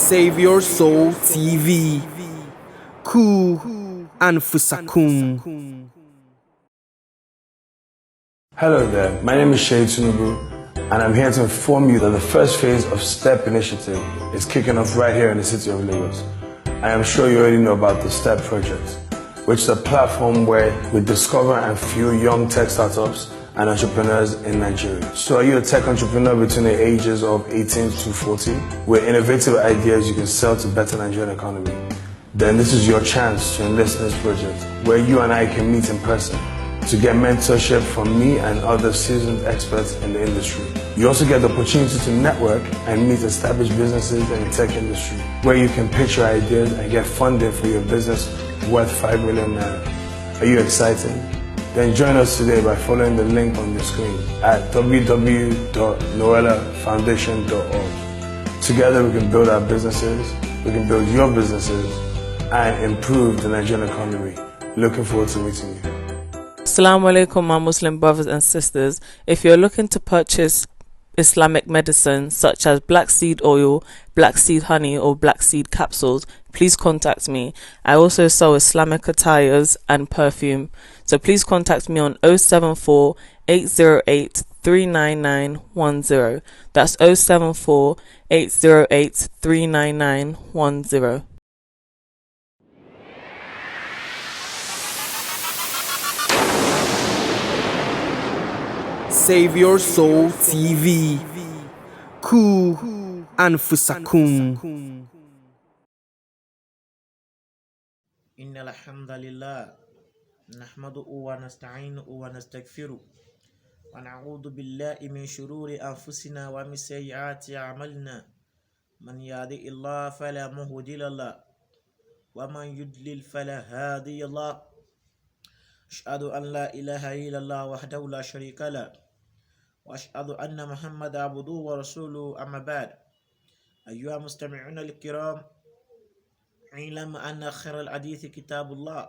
Save Your Soul TV. Ku Anfusakum. Hello there, my name is Seyi Tinubu, and I'm here to inform you that the first phase of STEP initiative is kicking off right here in the city of Lagos. I am sure you already know about the STEP project, which is a platform where we discover and fuel young tech startups and entrepreneurs in Nigeria. So are you a tech entrepreneur between the ages of 18 to 40 with innovative ideas you can sell to better Nigerian economy? Then this is your chance to enlist in this project where you and I can meet in person to get mentorship from me and other seasoned experts in the industry. You also get the opportunity to network and meet established businesses in the tech industry where you can pitch your ideas and get funding for your business worth 5 million naira. Are you excited? Then join us today by following the link on the screen at www.noellafoundation.org. Together we can build our businesses, we can build your businesses, and improve the Nigerian economy. Looking forward to meeting you. Assalamu alaikum, my Muslim brothers and sisters. If you're looking to purchase Islamic medicine such as black seed oil, black seed honey, or black seed capsules, please contact me. I also sell Islamic attires and perfume. So please contact me on 074 808 39910. That's 074 808 39910. Save Your Soul TV. Ku Anfusakum. إن الحمد لله نحمده ونستعينه ونستغفره ونعوذ بالله من شرور أنفسنا ومن سيئات أعمالنا من يهده الله فلا مضل له ومن يضلل فلا هادي له أشهد أن لا إله إلا الله وحده لا شريك له وأشهد أن محمدا عبده ورسوله أما بعد أيها المستمعون الكرام اعلم أن خير الحديث كتاب الله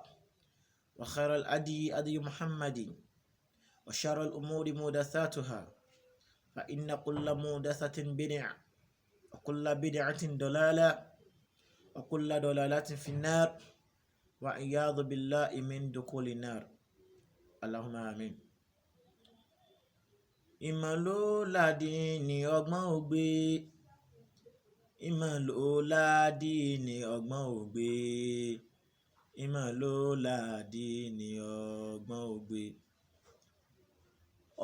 وخير الهدي هدي محمد وشر الأمور محدثاتها فإن كل محدثة بدعة وكل بدعة ضلالة وكل ضلالة في النار وعياذ بالله من دخول النار اللهم آمين. Ìmọ̀ ló ládì ní ọgbọ́n ògbé, ìmọ̀ ló ládì ní ọgbọ́n ògbé, ìmọ̀ ló ládì ní ọgbọ́n ògbé.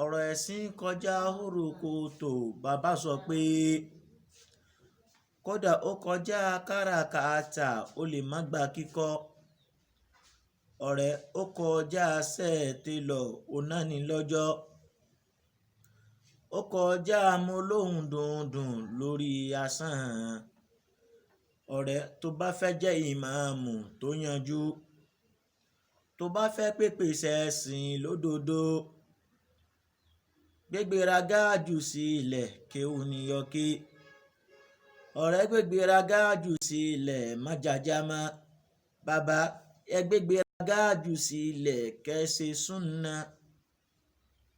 Ọ̀rọ̀ ẹ̀sìn kọjá hórokòtò, bàbá sọ pé kódà ó kọjá káràkátà, ó lè má gba kíkọ́. Ọ̀rẹ́ ó kọjá sẹ́ẹ̀tẹ̀lọ̀ onánilọ́jọ́, ó kọjá mo lóhùn dùndùn lórí asán. Ọ̀rẹ́ tó bá fẹ́ jẹ́ ìmáàmù tó yanjú, tó bá fẹ́ pèpè sẹ́sìn lódodo, gbégbéraga jù sílẹ̀ kéwù níyọkí. Ọ̀rẹ́ gbégbéraga jù sílẹ̀ má jàjà mọ́. Bàbá ẹ gbégbéraga jù sílẹ̀ kẹ́sẹ̀ súnà.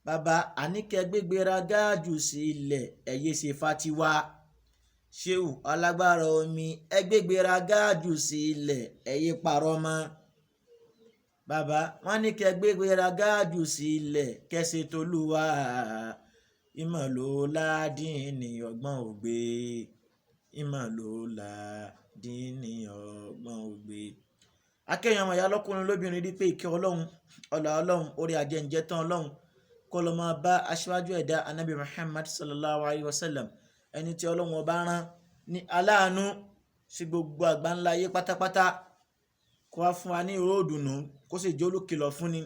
Bàbá àníkẹ́ gbégbéraga jù sílẹ̀ ẹ̀yẹ ṣe fatiwa. Ṣéwù alágbára omi ẹ gbégbéraga jù sílẹ̀ ẹ̀yẹ parọ́ mọ́. Bàbá wọn ní kẹ́ gbégbéraga jù sílẹ̀ kẹ́sẹ̀ tolúwa. Ìmọ̀ ló ládìí ní ọgbọ́n ògbé. Ìmọ̀ ló ládìí ní ọgbọ́n ògbé. Akẹ́yìn ọmọ ìyá lọ́kùnrin lóbìnrin rí pé ìkẹ́ Ọlọ́run, ọlá Ọlọ́run, orí ajẹ́njẹ́ tán Ọlọ́run kó lọ máa bá aṣíwájú ẹ̀dá Anabi Muhammad sallallahu alayhi wa sallam, ẹni tí Ọlọ́run ọba rán ní aláàánú sí gbogbo àgbáńlá ayé pátápátá, kó wá fún wa ní ìró ìdùnnú, kó sì jẹ́ olùkìlọ̀ fún ni,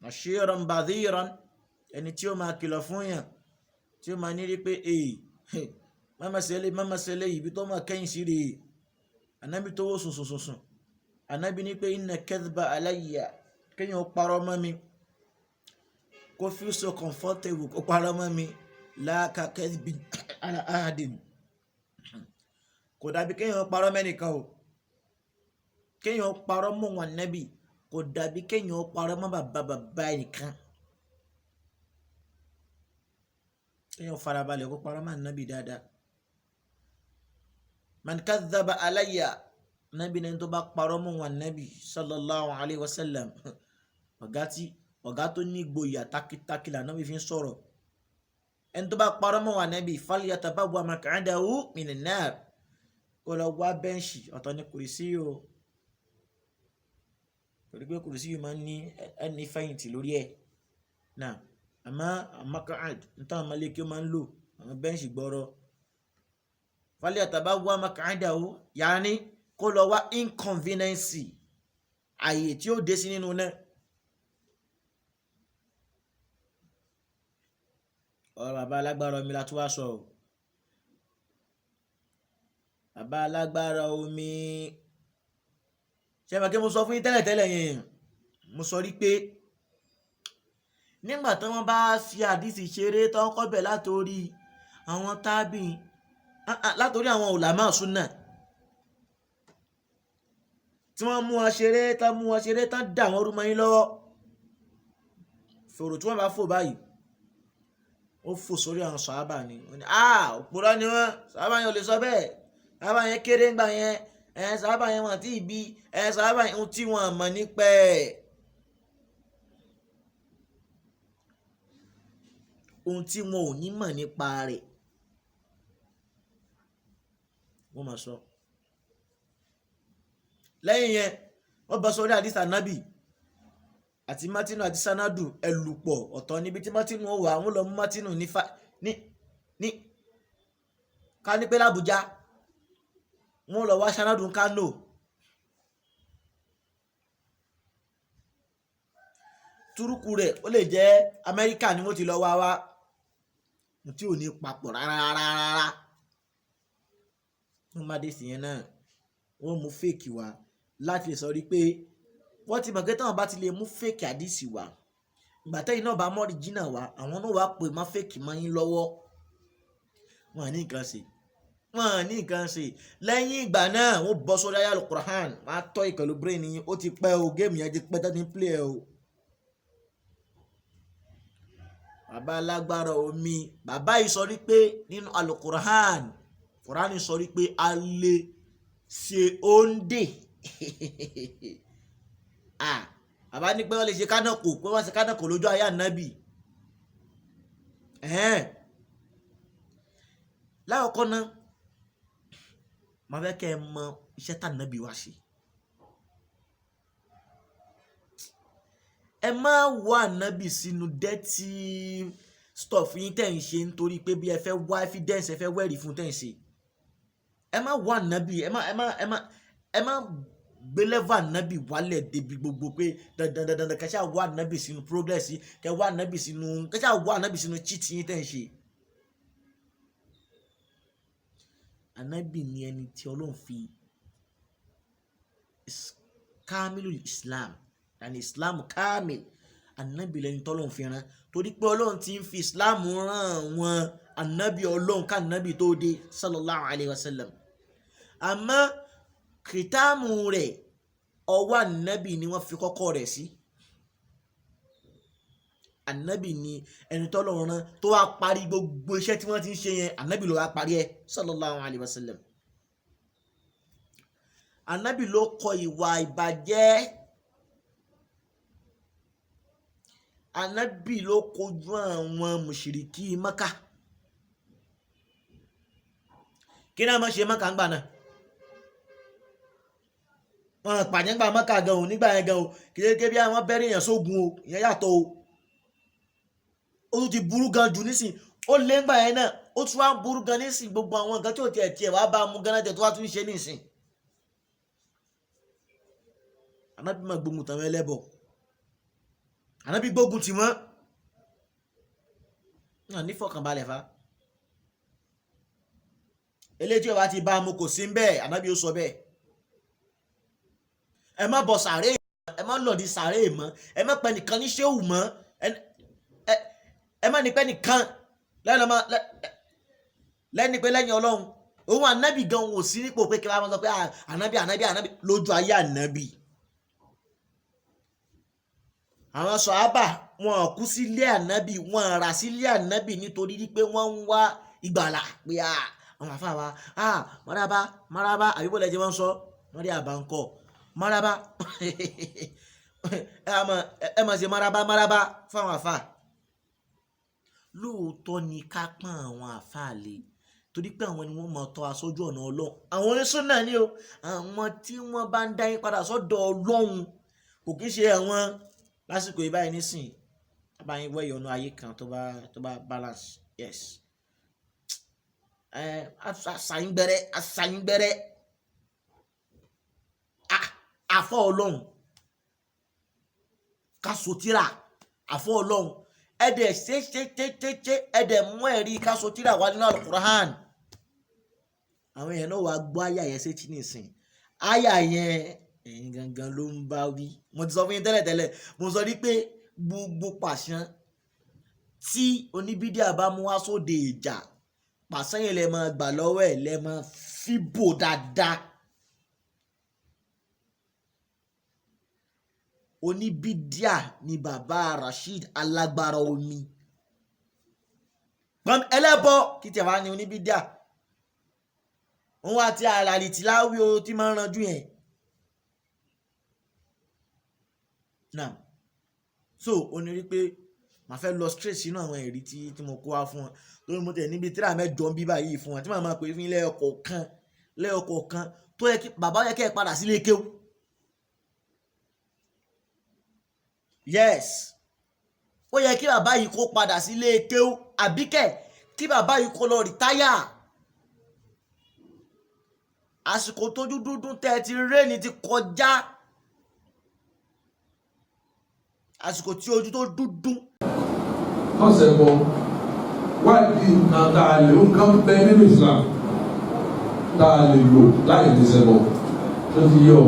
bashiran badhiran, ẹni tí ó máa kìlọ̀ fún yàn, tí ó máa ní rí pé ee mama ṣẹlẹ̀ ibi tó máa kẹ́yìn sí rèé. Anabi tó wò sùn sùn sùn sùn, Anabi ní pé inna kadhba alayya, kéèyàn ó parọ́ mọ́ mi, kó feel so comfortable kó parọ́ mọ́ mi, la ka kadhbi ala ahadin, kò dàbí kéèyàn parọ́ mẹ́nìkan o. Kéèyàn parọ́ mọ́ wọn Nábì kò dàbí kéèyàn parọ́ mọ́ bàbá bàbá ẹnìkan. Kéèyàn farabalẹ̀ kó parọ́ mọ́ Nábì dáadáa. Man kadhaba alayya, Ànábì ní tó bá parọ́ mọ́ wọn Ànábì sallallahu alayhi wa sallam. Ọ̀gá tó ní gboyà takitaki l'Ànábì fi ń sọ̀rọ̀. Ẹni tó bá parọ́ mọ́ wọn Ànábì, falyatabawwa maq'adahu minan nar, kó lọ wá bẹ́ǹṣì. Ọ̀tọ̀ ní kùrìsí o, torí pé kùrìsí yìí máa ń ní ẹni fẹ̀yìntì lórí ẹ̀ náà. Àmọ́ maq'ad nítawọn ọmọlẹ́kí ó máa ń lò, àwọn bẹ́ǹṣì gbọ́rọ̀. Falyatabawwa maq'adahu, yaani kó lọ wá inconvenience, àyè tí ó dé sí nínú náà. Ọ̀rọ̀ bàbá alágbára omi la tún wá sọ o. Bàbá alágbára omi, ṣé ẹ mọ̀ kí mo sọ fún yín tẹ́lẹ̀tẹ́lẹ̀ yẹn, mo sọ rí pé nígbà tí wọ́n bá fi àdìsí ṣeré tó ń kọ́ bẹ̀ látòrí àwọn tábì, látòrí àwọn ulama sunna, tí wọ́n mú wọn ṣeré, tán mú wọn ṣeré, tán dà wọ́n rú mọ́ yín lọ́wọ́. Fòrò tí wọ́n bá fò báyìí, ó fò sórí àwọn sàhábà ni. Wọ́n ní, òpùrọ́ ni wọ́n, sàhábà yẹn ò lè sọ bẹ́ẹ̀, sàhábà yẹn kéré ńgbà yẹn, sàhábà yẹn wọ́n ti bí, sàhábà yẹn ohun tí wọ́n mọ̀ nípa ẹ̀. Ohun tí wọn ò ní mọ̀ nípa rẹ̀ wọ́n máa sọ. Lẹ́yìn yẹn, wọ́n bọ́ sórí àdìsá nábì àti Martinu àti Sanadu ẹlùpọ̀. Ọ̀tọ̀ níbi tí Martinu wà, wọ́n lọ mú Martinu ní ká ní pé l'Àbújá, wọ́n lọ wá Sanadu Kano. Túrúkù rẹ̀ ó lè jẹ́ Amẹ́ríkà ni wọ́n ti lọ wá wá, tí ò ní papọ̀ rárá rárá. Wọ́n má dé sí yẹn náà, wọ́n mú fèkì wá láti lè sọ rí pé wọ́n ti mọ̀ pé táwọn bá ti lè mú fèkì àdìsí wá, ìgbà tẹ́yìn náà bá mọ́ ọ̀ríjínà wá, àwọn náà wá pè má fèkì mọ́ yín lọ́wọ́. Wọ́n ní nǹkan ṣe, wọ́n ní nǹkan ṣe. Lẹ́yìn ìgbà náà, wọ́n bọ́ sórí ayé Al-Qur'an, wọ́n á tọ́ ìkànnì brain yín. Ó ti pẹ́ o, géèmù yẹn ti pẹ́ tó ti ń play ẹ o. Bàbá alágbára omi, bàbá yìí sọ rí pé nínú Al-Qur'an, Qur'an sọ rí pé a lè ṣe òǹdè. Bàbá ní pé wọ́n lè ṣe kánàkò, pé wọ́n ṣe kánàkò lójú ayé ànábì. Lákọ̀ọ́kọ́ náà, màá fẹ́ kẹ́ ẹ mọ iṣẹ́ tá ànábì wá ṣe. Ẹ má wá ànábì sínú dirty stuff yín tẹ̀ ń ṣe nítorí pé bí ẹ fẹ́ wá evidence, ẹ fẹ́ wẹ́rìí fún tẹ̀ ń ṣe. Ẹ má wá ànábì, ẹ má gbé level ànábì wálẹ̀ débi gbogbo pé dandan dandan kẹ́ ṣáà wá ànábì sínú progress, kẹ́ wá ànábì sínú, kẹ́ ṣáà wá ànábì sínú cheat yín tẹ̀ ń ṣe. Ànábì ni ẹni tí Ọlọ́run fi kamilul Islam, yani Islam kamil. Ànábì lẹni tọ́lọ́run fi rán, torí pé Ọlọ́run ti ń fi Islam rán wọn ànábì Ọlọ́run ká ànábì tó dé sallallahu alayhi wa sallam. Àmọ́ kìtàmù rẹ̀, ọwọ́ ànábì ni wọ́n fi kọ́kọ́ rẹ̀ sí. Ànábì ni ẹni tọ́lọ́run rán tó wá parí gbogbo iṣẹ́ tí wọ́n ti ń ṣe yẹn, ànábì ló wá parí ẹ̀ sallallahu alayhi wa sallam. Ànábì ló kọ ìwà ìbàjẹ́, ànábì ló kojú àwọn mùṣìríkí Mákà. Kí náà má ṣe Mákà ń gbà náà? Wọn pààyàn gbà Mákà gan o, nígbà yẹn gan o, kékeré bí àwọn bẹ́rẹ̀ yẹn sógun o, ìyẹn yàtọ̀ o. Ó tún ti burú gan jù nísìn, ó lé ńgbà yẹn náà, ó tún wá burú gan nísìn. Gbogbo àwọn nǹkan tí ò tiẹ̀ tiẹ̀ wá bá a mú gan náà tẹ̀ tó wá tún ṣe nísìn. Ànábì máa gbógun tàwọn ẹlẹ́bọ, ànábì gbógun tì wọ́n náà nífọ̀kànbalẹ̀ fa. Eléyìí tí ó bá ti bá a mú kò sí bẹ́ẹ̀, ànábì ó sọ bẹ́ẹ̀. Ẹ má bọ sàárè, ẹ má lọ̀dí sàárè mọ́, ẹ má pẹ́ nìkan ní ṣéwù mọ́, ẹ má ní pẹ́ nìkan lẹ́ni pé lẹ́yìn Ọlọ́run. Òun ànábì gan òun ò sí nípò pé kí wọ́n sọ pé ànábì ànábì ànábì lójú ayé ànábì. Àwọn sàhábà wọn kú sílé ànábì, wọn rà sílé ànábì nítorí pé wọ́n ń wá ìgbàlà pé Àwọn àfa wa, ah, maraba maraba, àbí bọ́lá ẹ̀jẹ̀ wọ́n sọ wọ́n rí àbá ńkọ́ maraba. Ẹ máa ṣe maraba maraba fáwọn àfa. Lóòótọ́ ni ká pọ́n àwọn àfa lé, torí pé àwọn ni wọ́n máa tọ́ aṣojú ọ̀nà Ọlọ́run. Àwọn onísùnà ni o, àwọn tí wọ́n bá ń dá yín padà sọ́dọ̀ Ọlọ́run, kò kí ń ṣe àwọn lásìkò yìí báyìí nísìn bá yín wọ ìyọnu ayé kan tó bá balance. Yes, ẹ àṣàyìn gbẹrẹ, àṣàyìn gbẹrẹ, àfọ Ọlọ́run kásòtìrà, àfọ Ọlọ́run ẹdẹ ṣe ṣe ṣe ṣe ṣe, ẹdẹ mú ẹ̀rí kásòtìrà wà nínú Alukur'an. Àwọn èèyàn náà wàá gbọ́ àyà yẹn sétí nìsín. Àyà yẹn, ẹ̀yin gangan ló ń bá wí. Mo ti sọ fún yín tẹ́lẹ̀tẹ́lẹ̀, mo sọ ní pé gbogbo pàṣán tí oníbídíà bá mú wá sóde ìjà, pàṣán yẹn lẹ máa gbà lọ́wọ́ ẹ̀, lẹ máa fíbò dáadáa. Oníbídíà ni bàbá Rasheed alágbára omi ẹlẹ́bọ kí tiẹ̀ wá ní oníbídíà òun àti àràlìtì láwí o tí máa ń ranjú yẹn now. So ó ní rí pé màá fẹ́ lọ straight sínú àwọn ẹ̀rí tí mo kó wá fún wọn, torí mo tẹ̀ níbi tíra 8 ń bí báyìí fún wọn tí màá máa pè fún lẹ́ẹ̀kọ̀ọ̀kan lẹ́ẹ̀kọ̀ọ̀kan, tó yẹ kí bàbá yẹ kẹ́ ẹ padà sílé kéwú. Yes, ó yẹ kí bàbá yìí kó padà sílé kéwú, àbíkẹ́ kí bàbá yìí kó lọ rìtáyà. Àsìkò tójú dúdú tẹ́ ẹ ti réni ti kọjá, àsìkò tí ojú tó dúdú. Ọ̀sẹ̀ bọ̀ wádìí nǹkan tá a lè nǹkan bẹ nínú Islam tá a lè lò láì ní ṣẹbọ tó ti yọ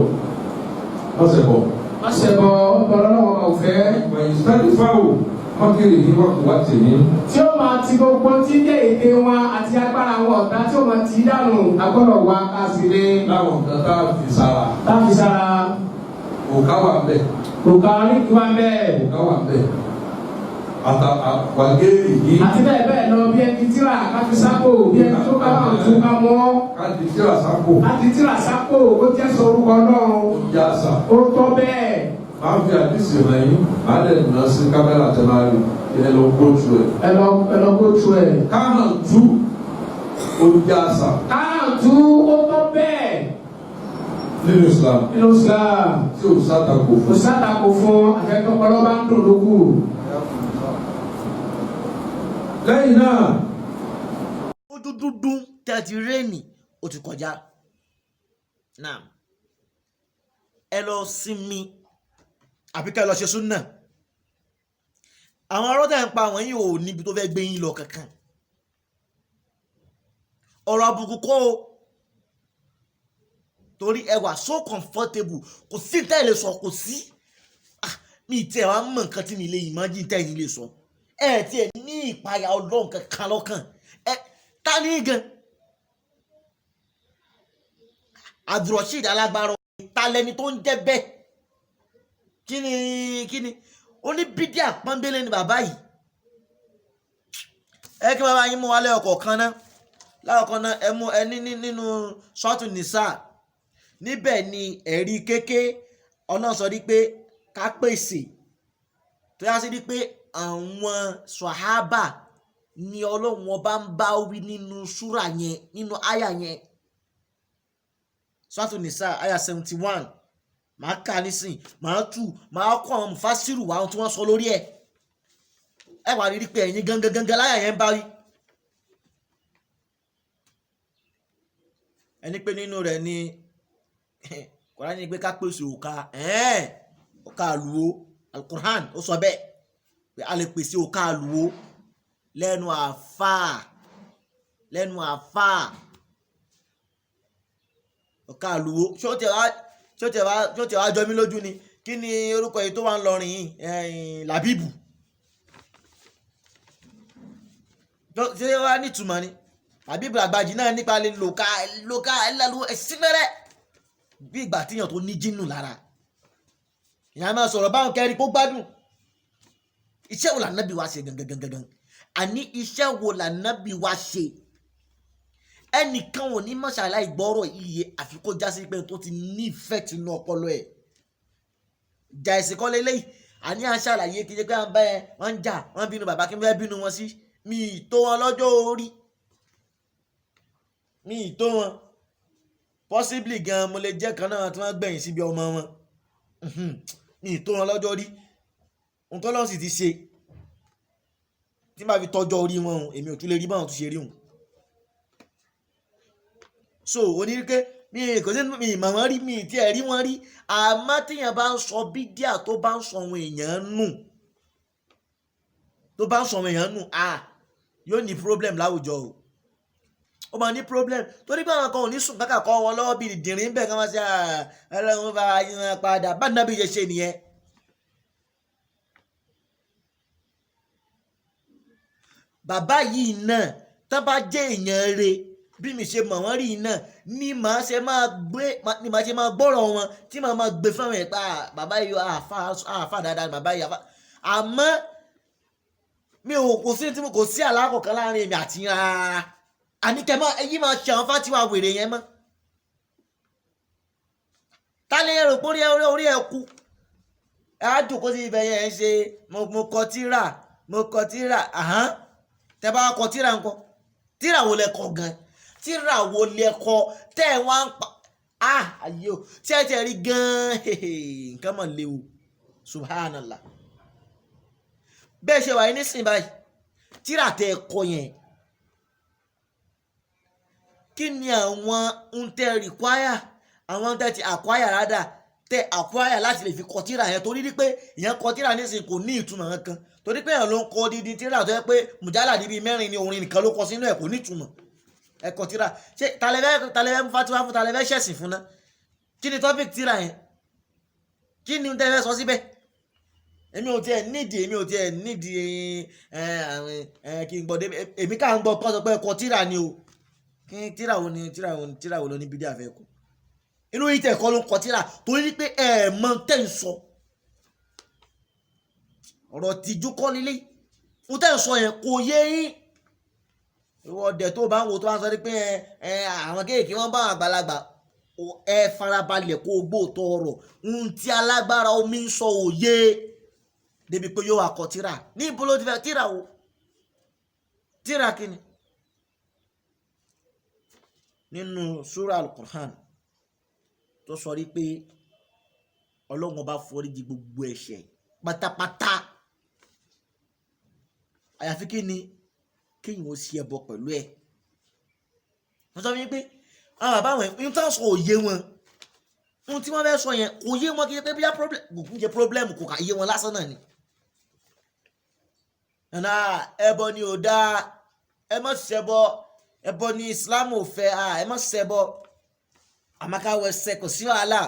ọ̀sẹ̀ bọ̀. Ọ̀sẹ̀ bọ̀ ọ̀pọ̀lọpọ̀ ọ̀fẹ́. Wẹ̀yìn sáré fáwọ̀ mọ́kìrì ní wọ́n kò wá tèmi. Tí ó máa ti gbogbo tí jẹ́ ète wọn àti agbára wọn ọ̀tá tí ó máa ti dànù agbọ́dọ̀ wa ká sí lé. Láwọn nǹkan tá a fi sára. Tá a fi sára. Òkà wà bẹ́ẹ̀. Òkà oríkì wà bẹ́ẹ̀. Òkà wà bẹ́ẹ̀. Ata wàgéèrè yìí. Àti bẹ́ẹ̀ bẹ́ẹ̀ lọ, bí ẹni tíra ká fi sápò, bí ẹni tó ká máa tún ká mọ́. Ká di tíra sápò. Ká di tíra sápò, ó jẹ́ sọ orúkọ Ọlọ́run. Ó jẹ́ àṣà. Ó tọ́ bẹ́ẹ̀. Máa fi àdìsí rẹ̀ yín, máa lè nà sí kámẹ́rà tẹ máa rí, ẹ lọ go through ẹ̀. Ẹ lọ go through ẹ̀. Káhàn tú, ó jẹ́ àṣà. Káhàn tú, ó tọ́ bẹ́ẹ̀. Nínú Islam. Nínú Islam. Tí ò sátakò fún. Kò sátakò fún, àfẹ́tọ́pọ̀lọ́ bá ń dùn lókù. Lẹ́yìn náà. Ojú dúdú tẹ́ ti rénì ó ti kọjá. Naam. Ẹ lọ sinmi àbí ká ẹ lọ ṣe súnà. Àwọn ọ̀rọ̀ tẹ́ ń pa àwọn yìí ò níbi tó fẹ́ gbé yín lọ kankan. Ọ̀rọ̀ àbùkù kọ́ o, torí ẹ wà so comfortable, kò sí tẹ́ ẹ lè sọ, kò sí. Mi tí ẹ wá mọ nǹkan tí mi lè imagine tẹ́ ẹ̀yin lè sọ. Ẹ tí ẹ ní ìpayà Ọlọ́run kankan lọ́kàn. Ẹ ta ní gan? Abdulrasheed alágbára ta lẹni tó ń jẹ́ bẹ́ẹ̀? Kí ni oníbídíà pọ́nbélé ni bàbá yìí. Ẹ kí bàbá yín mú wa lẹ́ọ̀kọ̀ọ̀kan náà, láọ̀kan náà ẹ mú ẹ ní nínú Sọ́ọ̀tù Nìsà. Níbẹ̀ ni ẹ̀rí kéké Ọlọ́run sọ wípé ká pèsè, tó yá sí wípé àwọn sàhábà ni Ọlọ́run ọba ń bá wí nínú súrà yẹn, nínú àyà yẹn. Sọ́ọ̀tù Nìsà àyà 71. Màá kà nísìn, màá tù, màá kọ́ àwọn mufasiru wa ohun tí wọ́n sọ lórí ẹ̀. Ẹ wà rí pé ẹ̀yin gangan gangan láyà yẹn ń bá wí. Ẹni pé nínú rẹ̀ ni Kùránì ní pé ká pèsè òkà, òkà àlùwò. Al-Qur'an ó sọ bẹ́ẹ̀ pé a lè pèsè òkà àlùwò lẹ́nu àfáà, lẹ́nu àfáà, òkà àlùwò. Ṣé ó ti wá jọ mí lójú ni? Kí ni orúkọ yìí tó wà ń lọrin yìí? Làbíbù. Ṣé wá nítumọ̀ ni? Làbíbù àgbàjì náà nípa lè lòkà lòkà ẹlẹ́lu ẹ̀sìnmẹ́rẹ́ bí ìgbà tíyàn tó ní jínù lára. Ìyá máa sọ̀rọ̀ báwọn kẹrin kó gbádùn. Iṣẹ́ wo lànàbí wa ṣe gangan gangan? Àní iṣẹ́ wo lànàbí wa ṣe? Ẹnìkan ò ní mọ̀ṣáláì gbọ́rọ̀ iye àfi kó já sí pé tó ti ní effect nínú ọpọlọ ẹ̀. Ìjà ẹ̀sìn kọ́ lélẹ́yìí, àní à ń ṣàlàyé kí ṣe pé à ń bá ẹ wọ́n ń jà, wọ́n bínú bàbá, kí n fẹ́ bínú wọn sí. Mi ì tó wọn lọ́jọ́ orí, mi ì tó wọn. Possibly gan mo lè jẹ́ kan náà tí wọ́n gbẹ̀yìn síbi ọmọ wọn. Mi ì tó wọn lọ́jọ́ orí. Ohun tó lọ́n sì ti ṣe tí n bá fi tọ́jọ́ orí wọn o, èmi ò tún lè rí báwọn tún ṣe rí òun. So oníke mi kò sí, mi ìmọ̀ wọn rí, mi tí ẹ̀ rí wọn rí. Àmọ́ tíyẹn bá ń sọ bídíà, tó bá ń sọ àwọn èèyàn nù, tó bá ń sọ àwọn èèyàn nù, ah, yóò ní problem láwùjọ o. Ó máa ní problem torí pé àwọn kan ò ní sùn kákà kọ́ wọn lọ́wọ́ bíi dìrín bẹ́ẹ̀ ká máa ṣe ọlọ́run bá yín padà bá nàbí ṣe ṣe nìyẹn. Bàbá yìí náà tán bá jẹ́ èèyàn re bí mi ṣe mọ̀ wọ́n rí náà ni màá ṣe máa gbé, ni màá ṣe máa gbọ́rọ̀ wọn tí màá máa gbé fún àwọn ẹ̀ pa bàbá yìí, àáfà àáfà dáadáa bàbá yìí àáfà. Àmọ́ mi ò kò sí tí mo kò sí àlákọ̀ kan láàrin èmi àti yín rárá. Àníkẹ́ mọ́ ẹyí máa ṣe àwọn fátiwá wèrè yẹn mọ́. Ta ni ẹ rò pé orí ẹ kú? Ẹ á jòkó sí ibẹ̀ yẹn, ẹ ṣe mo kọ tírà, mo kọ tírà, àhán. Tẹ bá kọ tírà ńkọ́? Tírà wo lẹ kọ gan? Tírà wo lẹ kọ tẹ́ ẹ wá ń pa? Ah, ayé o, tí ẹ ti rí gan, nǹkan mọ̀ léwu. Subhanallah. Bẹ́ẹ̀ ṣe wà yín nísìnyí báyìí, tírà tẹ ẹ kọ yẹn, kí ni àwọn ń tẹ require, àwọn tẹ ti acquire rádà, tẹ acquire láti lè fi kọ tírà yẹn? Torí pé ìyẹn kọ tírà nísìnyí kò ní ìtumọ̀ kankan, torí pé èèyàn ló ń kọ dídí tírà tó yẹ pé mùjálà níbi mẹ́rin ni orin nìkan ló kọ sínú ẹ̀, kò ní ìtumọ̀. Ẹ kọ tírà, ṣé talẹ́fẹ́ mú fatiwa fún, talẹ́fẹ́ ṣẹ̀sìn fún ná? Kí ni topic tírà yẹn? Kí ni tẹ́ fẹ́ sọ síbẹ̀? Èmi ò tiẹ̀ nídìí, èmi ò tiẹ̀ nídìí ẹ kí n gbọ́ dé. Èmi ká ń gbọ́ kọ́ sọ pé ẹ kọ tírà ni o. Kí tírà wo ni, tírà wo ni, tírà wo ló ní bídíà fẹ́ kọ? Inú yìí tẹ̀ kọ́ ló ń kọ tírà torí pé ẹ mọ tẹ́ ń sọ. Ọ̀rọ̀ tìjú kọ́ nílé fún tẹ́ ń sọ yẹn kò yé yín. Ìwọ ọdẹ tó bá ń wo tó bá ń sọ pé ẹ àwọn kéèké wọn bá àgbàlagbà, ẹ farabalẹ̀ kó gbóòótọ́ ọ̀rọ̀ ohun tí alágbára omi ń sọ òye débi pé yóò wá kọ tírà. Ní ibo ló ti fẹ́ tírà o? Tírà kíni? Nínú súrà Al-Qur'an tó sọ rí pé Ọlọ́run ọba foríjì gbogbo ẹ̀ṣẹ̀ pátápátá, àyàfi kí ni kéèyàn ó ṣe ẹbọ pẹ̀lú ẹ̀. Wọ́n sọ fún mi pé àwọn bàbá wọn ní tí wọ́n sọ òye wọn, ohun tí wọ́n fẹ́ sọ yẹn kò yé wọn. Kì í ṣe pé bóyá problem, kò kún jẹ́ problem, kò kà yé wọn lásán náà ni. Ẹ̀nà ẹbọ ni ò dáa, ẹ má ṣẹbọ, ẹbọ ni Islam ò fẹ́, ẹ má ṣẹbọ, àmọ́ ká wọ ẹsẹ̀ kò sí wàhálà.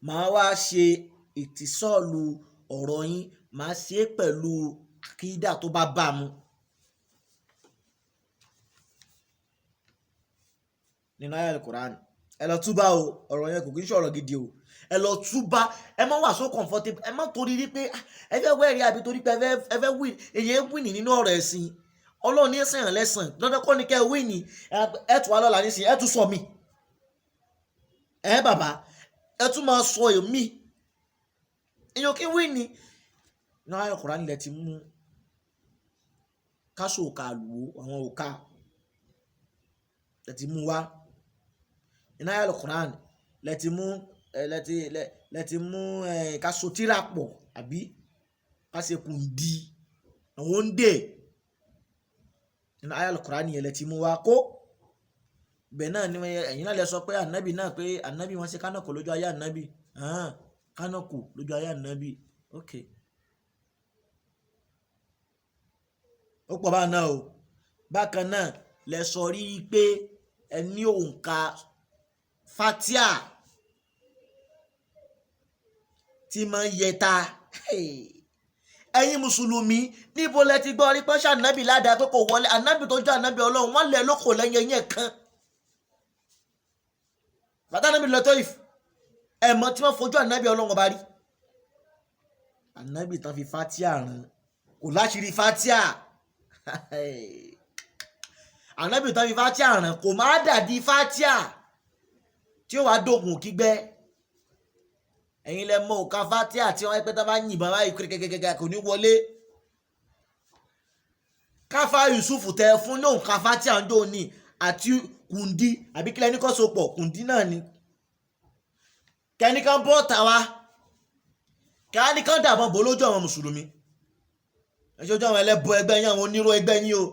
Màá wá ṣe ìtìsọ́ọ̀lù ọ̀rọ̀ yín, màá ṣe é pẹ̀lú àkídà tó bá bá mu. Nínú ayé Al-Qur'an, ẹ lọ túbà o, ọ̀rọ̀ yẹn kò kí ń ṣọ̀rọ̀ gidi o. Ẹ lọ túbà, ẹ má wà so comfortable, ẹ má torí rí pé ẹ fẹ́ wẹ̀rí àbí torí pé ẹ fẹ́ win. Èyàn ń win nínú ọ̀rọ̀ ẹ̀sìn. Ọlọ́run ní ẹ̀sìn yàn lẹ́sàn, dandan kọ́ ni kẹ́ ẹ win. Ẹ tún wá lọ́la nísìnyí, ẹ tún sọ mí. Ẹ bàbá, ẹ tún máa sọ èmi. Èyàn kí ń win ni. Nínú ayé Al-Qur'an lẹ ti mú káṣó òkà lù ú, àwọn òkà lẹ ti mú wá. Nínú ayé Al-Qur'an lẹ ti mú lẹ ti mú káṣó tírà pọ̀ àbí káṣe kùndí àwọn ń dè. Nínú ayé Al-Qur'an yẹn lẹ ti mú wá kó. Bẹ́ẹ̀ náà ni ẹ̀yin náà lẹ sọ pé ànábì náà pé ànábì wọn ṣe kánàkò lójú ayé ànábì. Kánàkò lójú ayé ànábì. Ok. Ó pọ̀ báà náà o. Bákan náà lẹ sọ rí i pé ẹ ní òǹkà fatia tí máa ń yẹta. Ẹ̀yin mùsùlùmí níbo lẹ ti gbọ́ rí pé ṣànábì ládàá pé kò wọlé? Ànábì tó jẹ́ ànábì Ọlọ́run wọ́n lẹ̀ lóko lẹ́yìn ẹ̀yìn ẹ̀ kan. Bàtà ànábì lọ tó ìfù ẹ̀mọ́ tí wọ́n fojú ànábì Ọlọ́run ọba rí. Ànábì tán fi fatia rán kò láṣìírí fatia. Ànábì tán fi fatia ràn kò má dàdí fatia tí ó wàá dògùn kígbẹ́. Ẹ̀yin lẹ mọ òka fatia tí wọ́n pẹ́ tá bá yìnbọn báyìí kẹ́kẹ́kẹ́kẹ́ kò ní wọlé. Káfá Yusuf tẹ fún ní òǹkà fatia ń dò ní àti kùndí àbí kílẹ̀ ní kọ́ so pọ̀ kùndí náà ni. Kẹ́nìkan bọ́ tàwa kẹ́nìkan dàbọn bò lójú àwọn mùsùlùmí, ẹjọ́ àwọn ẹlẹ́bọ ẹgbẹ́ yín, àwọn onírò ẹgbẹ́ yín o.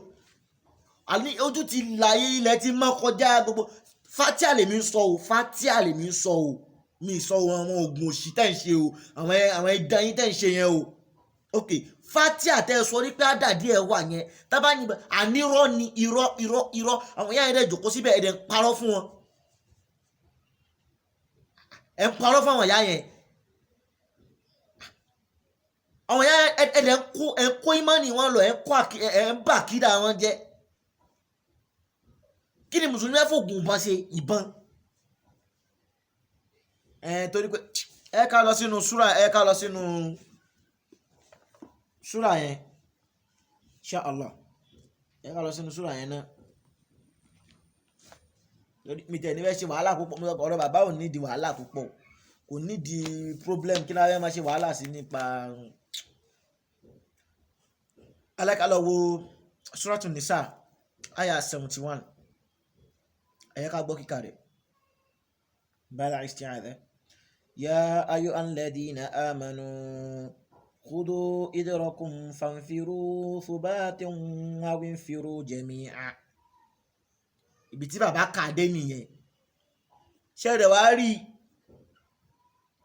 Àní ojú ti láyé, ilẹ̀ ti mọ́ kọjá gbogbo. Fatia lèmi ń sọ o, fatia lèmi ń sọ o, mi sọ o àwọn oògùn òṣì tẹ̀ ń ṣe o, àwọn ẹ̀dá yín tẹ̀ ń ṣe yẹn o. Ok, fatia tẹ́ ẹ sọ ní pé àdàdí ẹ wà yẹn tábà ní ànírọ́ ni, irọ́ irọ́ irọ́. Àwọn yára ẹ̀dẹ̀ jòkó síbẹ̀, ẹ̀dẹ̀ ń parọ́ fún wọn, ẹ̀ ń parọ́ fún àwọn ìyá yẹn. Àwọn ìyá ẹ̀dẹ̀ ń kó ìmánì wọn lọ, ẹ̀ ń bà kídà wọn jẹ́. Kí ni mùsùlùmí fẹ́ fògùn ìbọn ṣe? Ìbọn ẹ torí pé ẹ ká lọ sínú súrà, ẹ ká lọ sínú súrà yẹn, insha Allah, ẹ ká lọ sínú súrà yẹn náà. Mi tẹ̀ ní fẹ́ ṣe wàhálà púpọ̀, ọ̀rọ̀ bàbá ò nídìí wàhálà púpọ̀, kò nídìí problem. Kí láwọn máa ṣe wàhálà sí nípa alákàlọ́ wo Suratu Nisa aya 71. Ẹ̀yẹ́ ká gbọ́ kíkà rẹ̀. Bala isti'adha. Ya ayyuhal ladhina amanu khudu idrakum fanfiru thubatin aw infiru jami'a. Ibi tí bàbá kà dé nìyẹn. Ṣé rẹ̀ wá rí?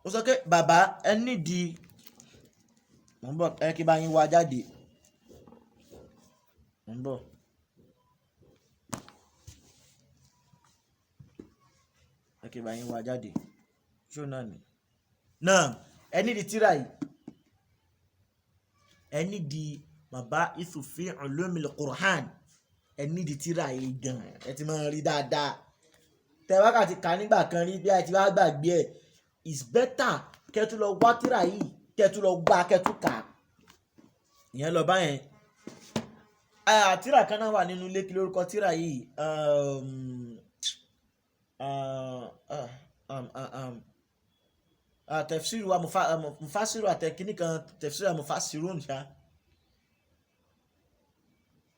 Ó sọ pé bàbá ẹ nídìí, mò ń bọ̀, ẹ kí bá yín wá jáde. Mò ń bọ̀. Ẹ kí bá yín wá jáde. Ṣó náà ni? Náà ẹ nídìí tírà yìí. Ẹ nídìí bàbá Isufi Ulumil Qur'an. Ẹ nídìí tírà yìí gan. Ẹ ti máa rí dáadáa. Tẹ wákàtí kà nígbà kan rí bí a ti wá gbàgbé ẹ̀. It's better kẹ́ tún lọ wá tírà yìí, kẹ́ tún lọ gbá, kẹ́ tún kà. Ìyẹn lọ báyẹn. Tírà kan náà wà nínú ilé, kí lórúkọ tírà yìí? Tafsiru wa mufasiru àtẹkíní kan, tafsiru wa mufasirun ṣá,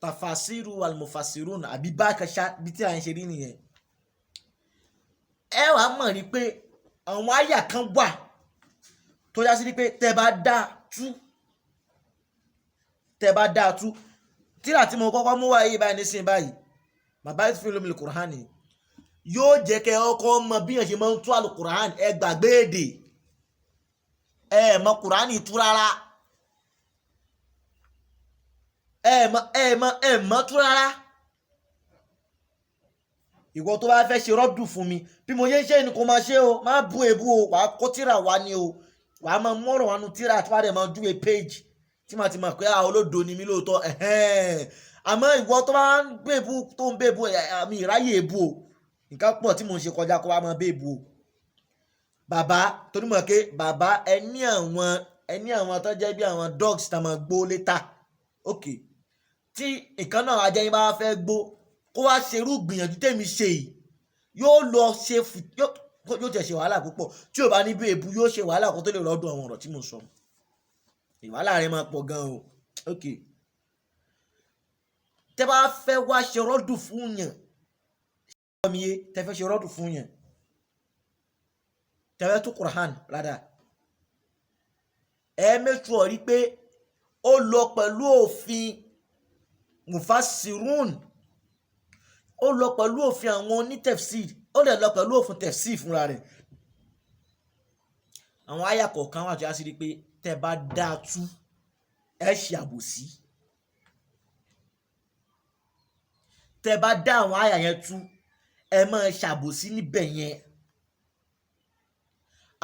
tafasiru wa mufasirun àbí bákan ṣá, bí tí a ń ṣe rí nìyẹn. Ẹ wàá mọ̀ ní pé àwọn àyà kan wà tó já sí pé tẹ́ bá dá tú, tẹ́ bá dá tú tírà tí mo kọ́kọ́ mú wáyé báyìí nísìnyí báyìí, bàbá Isufi Ulumil Qur'an yóò jẹ́ kẹ́ ọkọ mọ bí yẹn ṣe máa ń tú alukur'an. Ẹ gbàgbé èdè, ẹ mọ kur'an tú rárá, ẹ mọ tú rárá. Ìwọ tó bá fẹ́ ṣe rọ́dù fún mi bí mo ṣe ń ṣe ni kò máa ṣe o, má bú èbú o, wàá kó tíra wá ni o, wàá máa mọ̀rọ̀ wá nu tíra tí wàá dẹ̀ máa júwe page tí màá ti mọ̀ pé olódo ni mí lóòótọ́. Àmọ́ ìwọ tó bá ń bèbú tó ń bèbú àmì ìráyè èbú o, nǹkan pọ̀ tí mò ń ṣe kọjá kó wá máa bèbú o. Bàbá torí mọ̀ pé bàbá ẹ ní àwọn tó jẹ́ bí àwọn dogs tá máa gbó létà. Ok, tí nǹkan náà ajẹ́yìn bá fẹ́ gbó kó wá ṣerú gbìyànjú tèmi ṣe yìí, yóò lọ ṣe yóò tẹ̀ ṣe wàhálà púpọ̀. Tí ò bá ní bí èbú yóò ṣe wàhálà kó tó lè rọ́dùn àwọn ọ̀rọ̀ tí mo sọ. Ìwàhálà rẹ máa pọ̀ gan o. Ok, tẹ́ bá fẹ́ wá ṣe rọ́dùn fún yàn, mi ye tẹ́ fẹ́ ṣe rọ́dùn fún yàn, tẹ́ fẹ́ tú Qur'an rádà, ẹ mẹ́tù ọ̀ rí pé ó lọ pẹ̀lú òfin mufasirun, ó lọ pẹ̀lú òfin àwọn onítẹ̀fsir, ó lè lọ pẹ̀lú òfin tẹ̀fsir fúnra rẹ̀. Àwọn àyà kọ̀ọ̀kan wà tó yá sí rí pé tẹ́ bá dá a tú ẹ ṣe àbòsí. Tẹ́ bá dá àwọn àyà yẹn tú ẹ máa ṣàbòsí níbẹ̀ yẹn.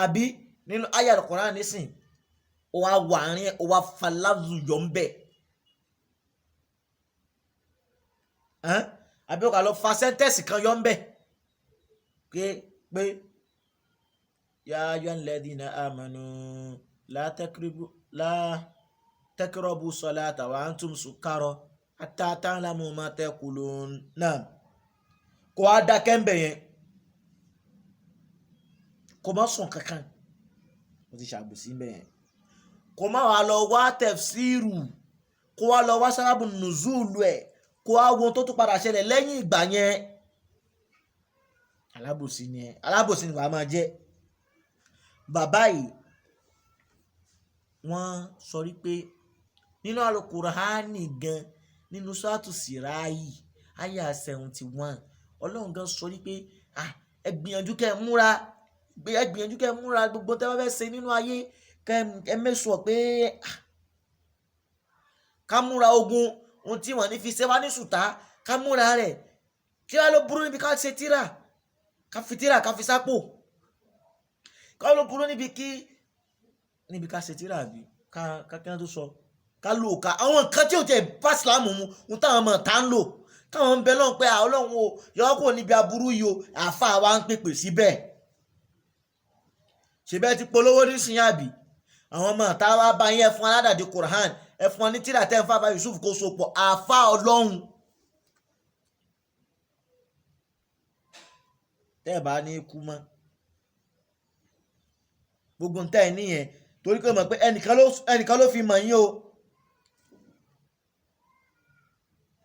Àbí nínú àyà Al-Qur'an nísìn, ó wá wà àárín, ó wá faláàzù yọ ń bẹ̀. Àbí ó kà lọ fa sẹ́ńtẹ́sì kan yọ ń bẹ̀ pé ya ayyuhal ladhina amanu la taqrabu salata wa antum sukara. Hatta ta'lamu ma taqulun. Náà kò á dákẹ́ ń bẹ̀ yẹn, kò má sùn kankan, mo ti ṣàbòsí ń bẹ̀ yẹn. Kò má wàá lọ wá tafsiru, kó wá lọ wá sábàbù nùzúlù ẹ̀, kó wá wo ohun tó tún padà ṣẹlẹ̀ lẹ́yìn ìgbà yẹn. Alábòsí ni ẹ, alábòsí ni wàá máa jẹ́. Bàbá yìí wọ́n sọ wípé nínú Al-Qur'ani gan, nínú Suratu Sirayi àyà 71, Ọlọ́run gan sọ wípé ẹ gbìyànjú kẹ́ ẹ múra, ẹ gbìyànjú kẹ́ ẹ múra gbogbo tẹ́ bá fẹ́ ṣe nínú ayé, kẹ́ ẹ mẹ́sọ̀ pé ká múra ogun, ohun tí wọ́n ní fi ṣe wá ní sùtá, ká múra rẹ̀. Kí wá ló burú níbi ká ṣe tíra, ká fi tíra ká fi sápò? Kí wá ló burú níbi kí níbi ká ṣe tíra àbí ká ká kí wọ́n tó sọ ká lò ká àwọn nǹkan tí ò tẹ̀ bá Ìsìlámù mu, ohun táwọn ọmọ ta ń lò, táwọn ń bẹ lọ́hùn pé Ọlọ́run o yọ kúrò níbi aburú yìí o, àáfàá wa ń pèpè síbẹ̀. Ṣèbẹ́ ti polówó nísìnyí àbí? Àwọn ọmọ ta wá bá yín, ẹ fún aládàdì Qur'an, ẹ fún ọ ní tíra tẹ́ ń fà bá Yusuf kó so pọ̀, àáfàá Ọlọ́run. Tẹ́ ẹ bá ní kú mọ́ gbogbo ntẹ́ ẹ níyẹn, torí pé mọ̀ pé ẹnìkan ló fi mọ̀ yín o,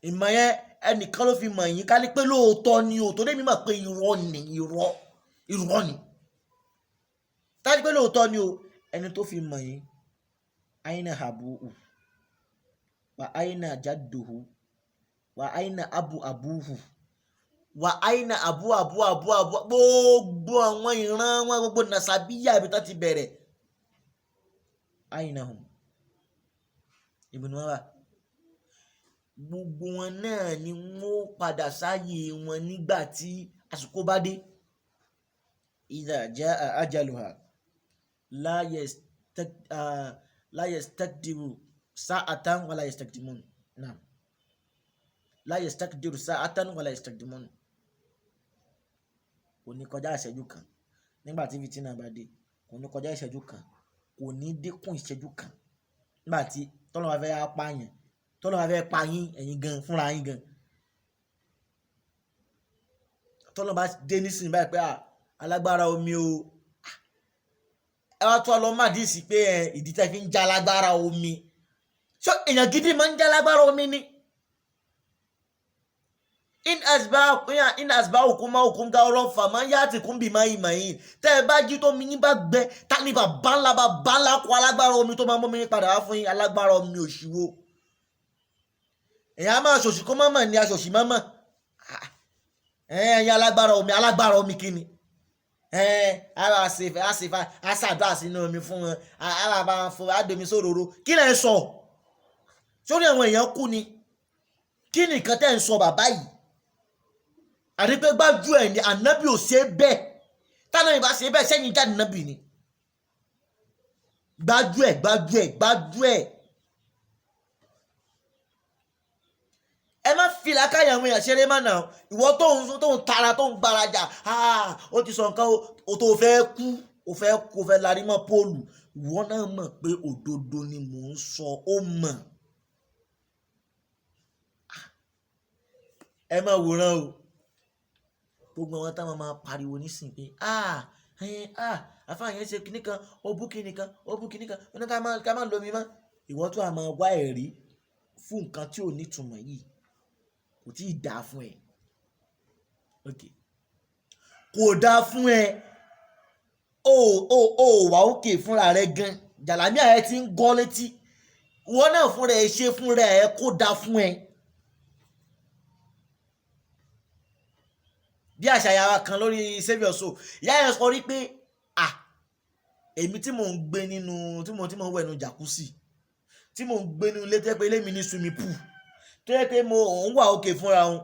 ìmọ̀ yẹn ẹnìkan ló fi mọ̀ yín, ká ní pé lóòótọ́ ni o, torí mi mọ̀ pé irọ́ ni, irọ́ irọ́ ni, ká ní pé lóòótọ́ ni o, ẹni tó fi mọ̀ yín, aina habuhu wa aina jadduhu wa aina abu abuhu wa aina abu abu abu abu, gbogbo àwọn ìran wọn, gbogbo nàṣàbíyà ibi tó ti bẹ̀rẹ̀, aina hum ibùdó wọn wà, gbogbo wọn náà ni wọn ó padà sáyé wọn nígbà tí àsìkò bá dé. Idha jaa ajaluha la yastakdiru sa'atan wala yastakdimun. Naam, la yastakdiru sa'atan wala yastakdimun. Kò ní kọjá ìṣẹ́jú kan nígbà tí fìtínà bá dé, kò ní kọjá ìṣẹ́jú kan, kò ní dínkù ìṣẹ́jú kan nígbà tí tọ́lọ́ bá fẹ́ pààyàn, tọ́lọ́ bá fẹ́ pa yín, ẹ̀yin gan fúnra yín gan. Tọ́lọ́ bá dé nísìnyí báyìí pé alágbára omi o, ẹ wá tó ọ lọ má dì sí pé ìdí tẹ́ fi ń já alágbára omi. Ṣé èèyàn gidi máa ń já alágbára omi ni? In asbáhù kún máa kún ga ọ̀rọ̀ fà máa ń yá àti kún bí máa yìí máa yìí. Tẹ́ ẹ bá jí tó mi ní bá gbẹ, ta ni bàbá ńlá kó alágbára omi tó máa mú mi padà wá fún yín? Alágbára omi òṣìwò. Èèyàn á máa ṣòṣì kó má mọ̀ ní aṣòṣì má mọ̀. Ẹ̀yin alágbára omi kí ni? A ṣàdúrà sínú omi fún wọn, a bá wọn fún adomi sóróró. Kí lẹ̀ ń sọ? Sórí àwọn èèyàn kú ni. Kí ni nǹkan tẹ́ ń sọ bàbá yìí? Àti pé gbájú ẹ̀ ni ànábì ò ṣe bẹ́ẹ̀. Táwọn ìbá ṣe bẹ́ẹ̀ sẹ́yìn jáde nábì ni. Gbájú ẹ̀, gbájú ẹ̀, gbájú ẹ̀. Ẹ má fi làákàyè àwọn èèyàn ṣeré má nà. Ìwọ tó ń tara, tó ń gbarajà, ó ti sọ nǹkan o tó fẹ́ kú, o fẹ́ kú, o fẹ́ larí mọ́ póòlù. Ìwọ náà mọ̀ pé òdodo ni mò ń sọ, ó mọ̀. Ẹ má wòran o. Gbogbo àwọn táwọn máa pariwo nísìnyí pé àfáà yẹn ṣe kinní kan, ó bú kinní kan, ó bú kinní kan, ó ní ká má lomi mọ́. Ìwọ tó a máa wá ẹ̀rí fún nǹkan tí ò ní ìtumọ̀ yìí, kò tí ì dáa fún ẹ. Okay. Kò dáa fún ẹ. O wà òkè fúnra rẹ gan. Jàlámíà ẹ ti ń gọ́ létí. Ìwọ náà fúnra ẹ ṣe fúnra ẹ kó dáa fún ẹ. Bí àṣà ìyá kan lórí Save Your Soul, ìyá yẹn sọ rí pé èmi tí mò ń gbé nínú tí mò ń wẹ̀ nínú jacuzzi, tí mò ń gbé nínú ilé tó yẹ pé ilé mi ní swimming pool, tó yẹ pé mo ń wà òkè fúnra òun.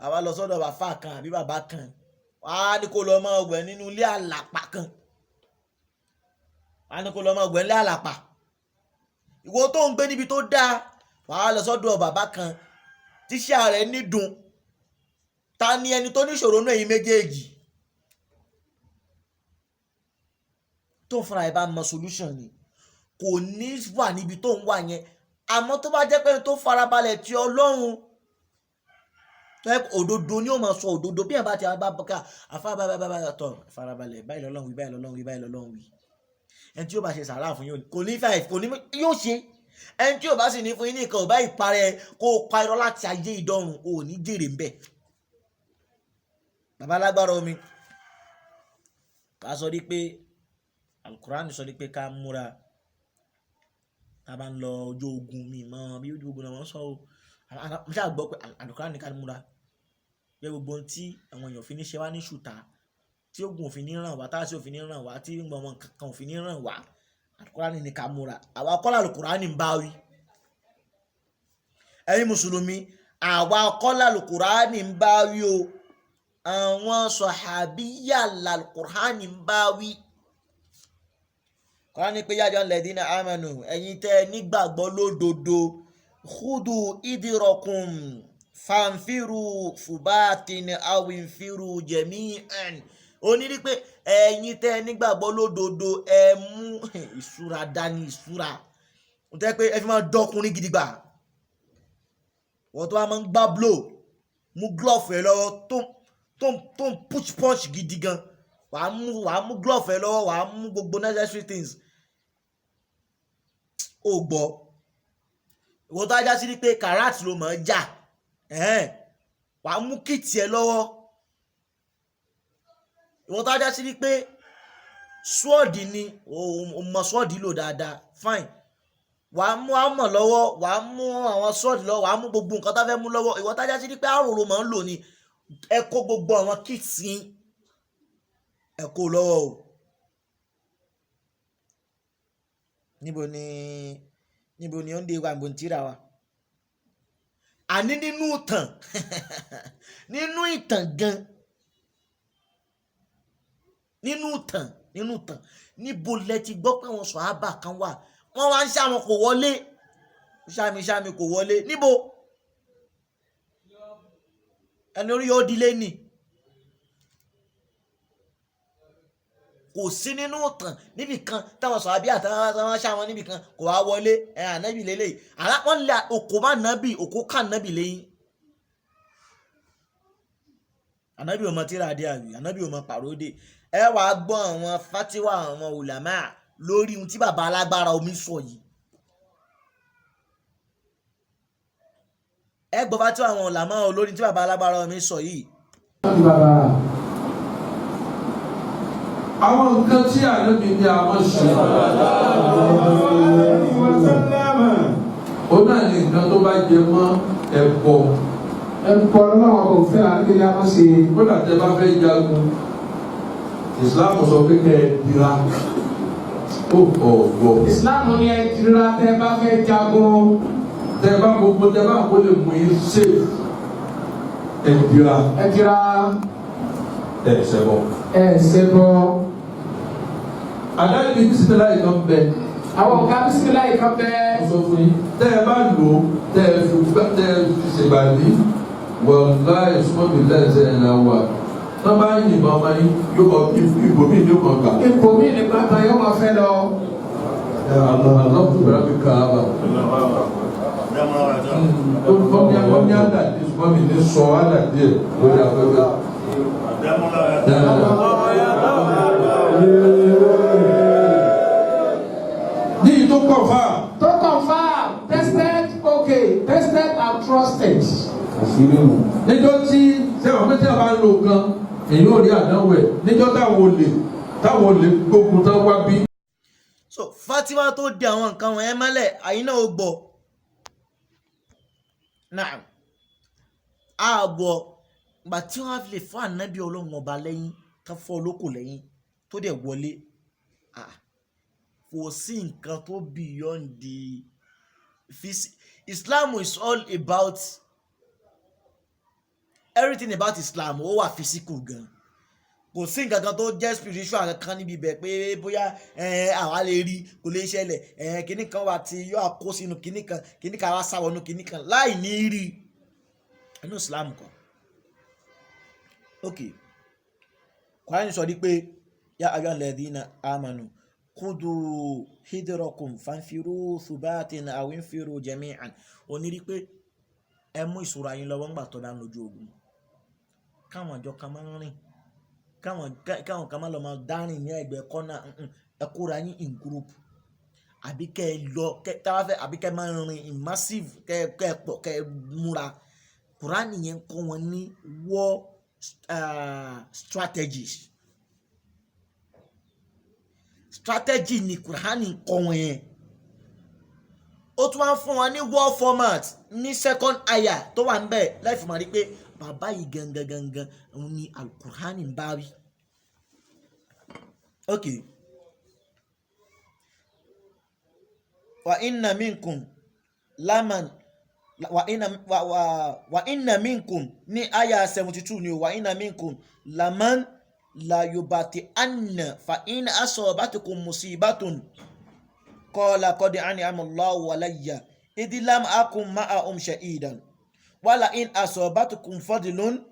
Àwa lọ sọ́dọ̀ bàfà kan àbí bàbá kan, wàá ní kó lọ máa wẹ̀ nínú ilé àlàpà kan, wàá ní kó lọ máa wẹ̀ nílé àlàpà. Ìwọ tó ń gbé níbi tó dáa, wàá lọ sọ́dọ̀ bàbá kan tíṣà rẹ̀ nídùn. Ta ni ẹni tó níṣòro náà yín méjèèjì? Tó ń fúnra ẹ bá mọ solution ni, kò ní wà níbi tó ń wà yẹn. Àmọ́ tó bá jẹ́ pé ẹni tó farabalẹ̀ ti Ọlọ́run, tó yẹ òdodo ni ó máa sọ òdodo, bí ẹ̀ bá ti bá bá ká àfa bá bá bá bá tọ̀ farabalẹ̀, báyìí lọ́lọ́run wí, báyìí lọ́lọ́run wí, báyìí lọ́lọ́run wí. Ẹni tí yóò bá ṣe sàárà fún yín kò ní fẹ́, kò ní yóò ṣe. Ẹni tí yóò bá sì ní fún yín ní nǹkan, ò bá ìparẹ́ kó o pa irọ́ láti ayé ìdọ́run, o ò ní jèrè ń bẹ̀. Bàbá alágbára omi ká sọ rí pé Alukurani sọ rí pé ká múra tá a bá ń lọ ojú ogun. Mi mọ bí ojú ogun náà wọ́n sọ o, mo ṣáà gbọ́ pé Alukurani ká múra pé gbogbo ohun tí àwọn èèyàn fi ní ṣe wá ní ṣùtá, tí ogun òfin ní ràn wá, tá a sì òfin ní ràn wá, tí gbọmọ kankan òfin ní ràn wá, Alukurani ní ká múra. Àwa kọ́ Alukurani ń bá wí. Ẹ̀yin mùsùlùmí, àwa kọ́ Alukurani ń bá wí o, àwọn sọ̀hábíyà làlùkùránì ń bá wí. Kùránì pé yájọ́ lẹ́dínà amanu, ẹ̀yin tẹ́ ẹ nígbàgbọ́ lódodo, khudu idirakum fanfiru fubatin awinfiru jami'an. Ó ní rí pé ẹ̀yin tẹ́ ẹ nígbàgbọ́ lódodo, ẹ mú ìṣúra dání, ìṣúra ó tẹ́ pé ẹ fi máa dọ́kùnrin gidigba. Wọ́n tó wá máa ń gbá blow, mú glove ẹ lọ́wọ́ tó ń push punch gidi gan. Wàá mú glove ẹ lọ́wọ́, wàá mú gbogbo necessary things. Ó gbọ́, ìwọ tó ajá sí ni pé karat ló mọ̀ ọ́ jà, wàá mú kit ẹ lọ́wọ́. Ìwọ tó ajá sí ni pé sword ni o mọ sword lò dáadáa, fine, wàá mú àmọ̀ lọ́wọ́, wàá mú àwọn sword lọ́wọ́, wàá mú gbogbo nǹkan tó fẹ́ mú lọ́wọ́. Ìwọ tó ajá sí ni pé arrow ló mọ̀ ń lò ni, ẹ kó gbogbo àwọn kit yín, ẹ kó lọ́wọ́ o. Níbo ni ó ń dé wa? Níbo ni tíra wa? Àní nínú ìtàn, nínú ìtàn gan, nínú ìtàn, níbo lẹ ti gbọ́ pé àwọn sọ̀hábà kan wà, wọ́n wá ń ṣàwọn kò wọlé, ṣàmì ṣàmì kò wọlé? Níbo? Ẹni orí yóò dilé nì. Kò sí nínú ìtàn níbì kan táwọn sọ̀hábí àtàwọn ṣàwọn níbì kan kò wá wọlé. Ẹ ànábì lélẹ̀ àrà wọ́n lé òkò má nábì, òkò ká nábì lẹ́yìn. Ànábì ò mọ tíra dé àbí ànábì ò mọ pàrọ̀ dé. Ẹ wàá gbọ́ àwọn fatiwa àwọn ulama lórí ohun tí bàbá alágbára omi sọ yìí. Ẹ gbọ́ fatiwa àwọn ulama lórí tí bàbá alágbára omi sọ yìí. Àwọn nǹkan tí ànábì ní a máa ṣe, ó náà ní nǹkan tó bá jẹ mọ́ ẹbọ. Ẹ̀kọ́ ọlọ́wọ́ kò fẹ́ àdéhùn yà wọ́n ṣe. Kódà tẹ bá fẹ́ jagun, Islam sọ pé kẹ́ ẹ dira ó ọ̀gbọ́. Ìsìláàmù ni ẹ dira tẹ́ bá fẹ́ jagun. Tẹ bá gbogbo tẹ bá kó lè mú yín safe, ẹ dira. Ẹ dira. Ẹ ṣẹbọ. Ẹ ṣẹbọ. Àdáyé bíi bisimilayi kan bẹ. Àwọn nǹkan bisimilayi kan bẹ. Mo sọ fún yín, tẹ ẹ bá lò ó, tẹ ẹ fi gbá, tẹ ẹ fi ṣègbàdí, wàláyé sọmi lẹsẹ ẹ la wà tọ́ bá yìnbọn ọmọ yín yóò kọ ibòmíì ní kàn gbà. Ibòmíì ní bàtà yóò máa fẹ́ lọ. Àlọ́ tó bẹ̀rẹ̀ bí káàbà. Kọ́mí àdàdé ṣùgbọ́n mi ní sọ àdàdé ẹ̀ lórí afẹ́fẹ́. Ní ìtò kọ̀fà. Tó confirm, tested, okay, tested and trusted. Níjọ́ tí sẹ́wọ̀n pé tí a bá ń lo nǹkan, èyí ò rí àdánwò ẹ̀. Níjọ́ táwọn olè gbógun tán wá bí. So fatiwa tó di àwọn nǹkan wọ̀nyẹn mọ́lẹ̀, àyín náà ó gbọ́ náà á gbọ́. Ìgbà tí wọ́n á fi lè fún ànábì Ọlọ́run ọba lẹ́yìn tán, fọ́ olóko lẹ́yìn tó dẹ̀ wọlé, kò sí nǹkan tó beyond the Islam is all about everything about Islam. Ó wà physical gan, kò sí nǹkan kan tó jẹ́ spiritual kankan níbi ibẹ̀ pé bóyá àwa lè rí, kò lè ṣẹlẹ̀. Kinní kan wà tí yóò kó sínú kinní kan, kinní kan wá sáwọnú kinní kan láì ní rí inú Islam kan. Ok, Quran sọ pé ya ayyuhal ladhina amanu. Khudu hidrakum fanfiru thubatin aw infiru jami'an. Onírí pé ẹ mú ìṣúra yín lọ́wọ́ ńgbà tó bá ń lójú ogun, káwọn àjọ kan máa ń rìn, káwọn kan máa lọ máa dárìn ní ẹ̀gbẹ́ kọ́nà, ẹ kóra yín in group, àbí kẹ́ ẹ lọ kẹ́ táwa fẹ́, àbí kẹ́ ẹ máa rìn in massive, kẹ́ ẹ pọ̀, kẹ́ ẹ múra. Kùránì yẹn ń kọ́ wọn ní war strategies. Strategy ni Kùránì ń kọ́ wọn yẹn. Ó tún wá ń fún wọn ní war format ní second aya tó wà níbẹ̀, láì fi máa rí pé bàbá yìí gangan gangan òun ni Al-Kùránì ń bá wí. Ok, wa inna minkum laman wa inna wa wa wa inna minkum ní aya 72 ni o. Wa inna minkum laman la yubati anna fa in asabatukum musibatun qala qad an'ama Allahu alayya idh lam akun ma'ahum shahidan wala in asabatukum fadlun.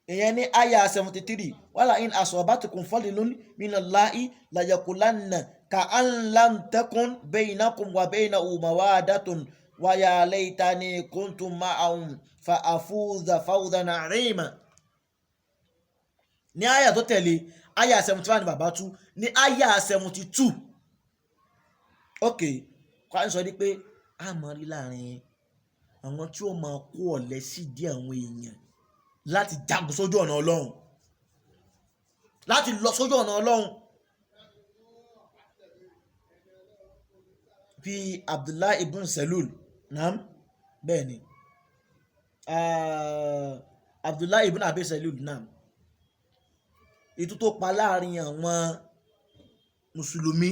Ìyẹn ní aya 73. Wala in asabatukum fadlun minallahi la yaqulanna ka'an lam takun bainakum wa bainahu mawaddatun wa ya laytani kuntu ma'ahum fa afuza fawzan 'azima. Ní aya tó tẹ̀lé aya 71 ní bàbá tú ní aya 72. Ok, Kùránì sọ ní pé a máa rí láàrin àwọn tí ó máa kó ọ̀lẹ sídìí àwọn èèyàn láti jagun sójú ọ̀nà Ọlọ́run, láti lọ sójú ọ̀nà Ọlọ́run, bí Abdullahi ibn Salul. Naam, bẹ́ẹ̀ ni, Abdullahi ibn Abi Salul. Naam, ìtú tó pa láàrin àwọn mùsùlùmí,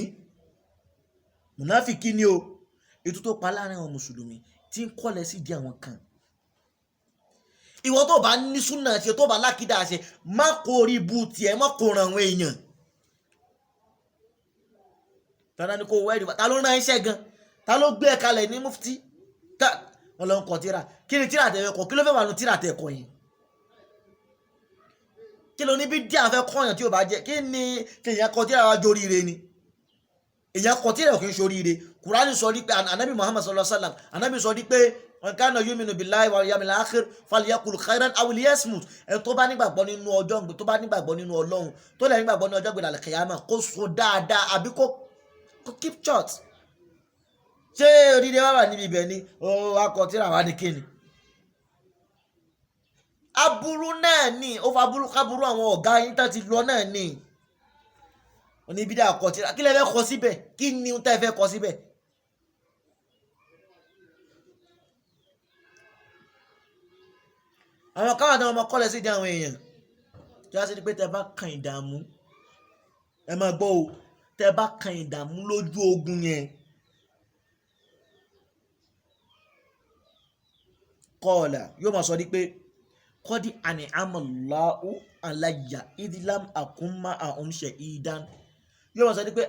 mùnáfìkí ni o, ìtú tó pa láàrin àwọn mùsùlùmí tí ń kọ́lẹ̀ sí di àwọn kan. Ìwọ tó bá ní súnà ṣe, tó bá lákìdá ṣe, má kó orí ibu tiẹ̀, má kó ran àwọn èèyàn. Tọ́lá ní kó wẹ́ẹ̀dì wá, ta ló rán iṣẹ́ gan? Ta ló gbé ẹ kalẹ̀ ní mufti? Ta wọn lọ ń kọ tíra. Kí ni tíra tẹ̀ kọ? Kí ló fẹ́ wà nù tíra tẹ̀ kọ yẹn? Kí ló ní bí díà fẹ́ kọ́yàn tí ò bá jẹ́? Kí ni èèyàn kọ tíra wá jóríire ni? Èèyàn kọ tíra ò kì í ṣoríire. Kùránì sọ ní pé anabi Muhammad sallallahu alaihi wasallam, anabi sọ ní pé man kana yuminu billahi wal yawmil akhir falyaqul khairan aw liyasmut. Ẹni tó bá nígbàgbọ́ nínú ọjọ́ tó bá nígbàgbọ́ nínú Ọlọ́run, tó lè nígbàgbọ́ nínú ọjọ́ gbẹ̀dẹ̀ àlùkìyámà, kó sọ dáadáa àbí kó keep short. Ṣé oríire wà wà níbi ibẹ̀ ni? Ó akọ tíra wà ní kíni? Aburú náà ni ó fa aburú káburú àwọn ọ̀gá yín tá ti lọ náà ni. Oníbídà kọ tíra, kí lẹ fẹ́ kọ síbẹ̀? Kí ni ohun tẹ́ fẹ́ kọ síbẹ̀? Àwọn káwọn àtàwọn ọmọ kọ́lẹ̀ sí di àwọn èèyàn tí wọ́n á sì di pé tẹ́ bá kan ìdààmú, ẹ máa gbọ́ o, tẹ́ bá kan ìdààmú lójú ogun yẹn, kọ́ọ̀là yóò máa sọ ní pé kọ́dí àní àmàláhù aláyà ìdílám àkúnmá àhúnṣe ìdán. Yóò máa sọ ní pé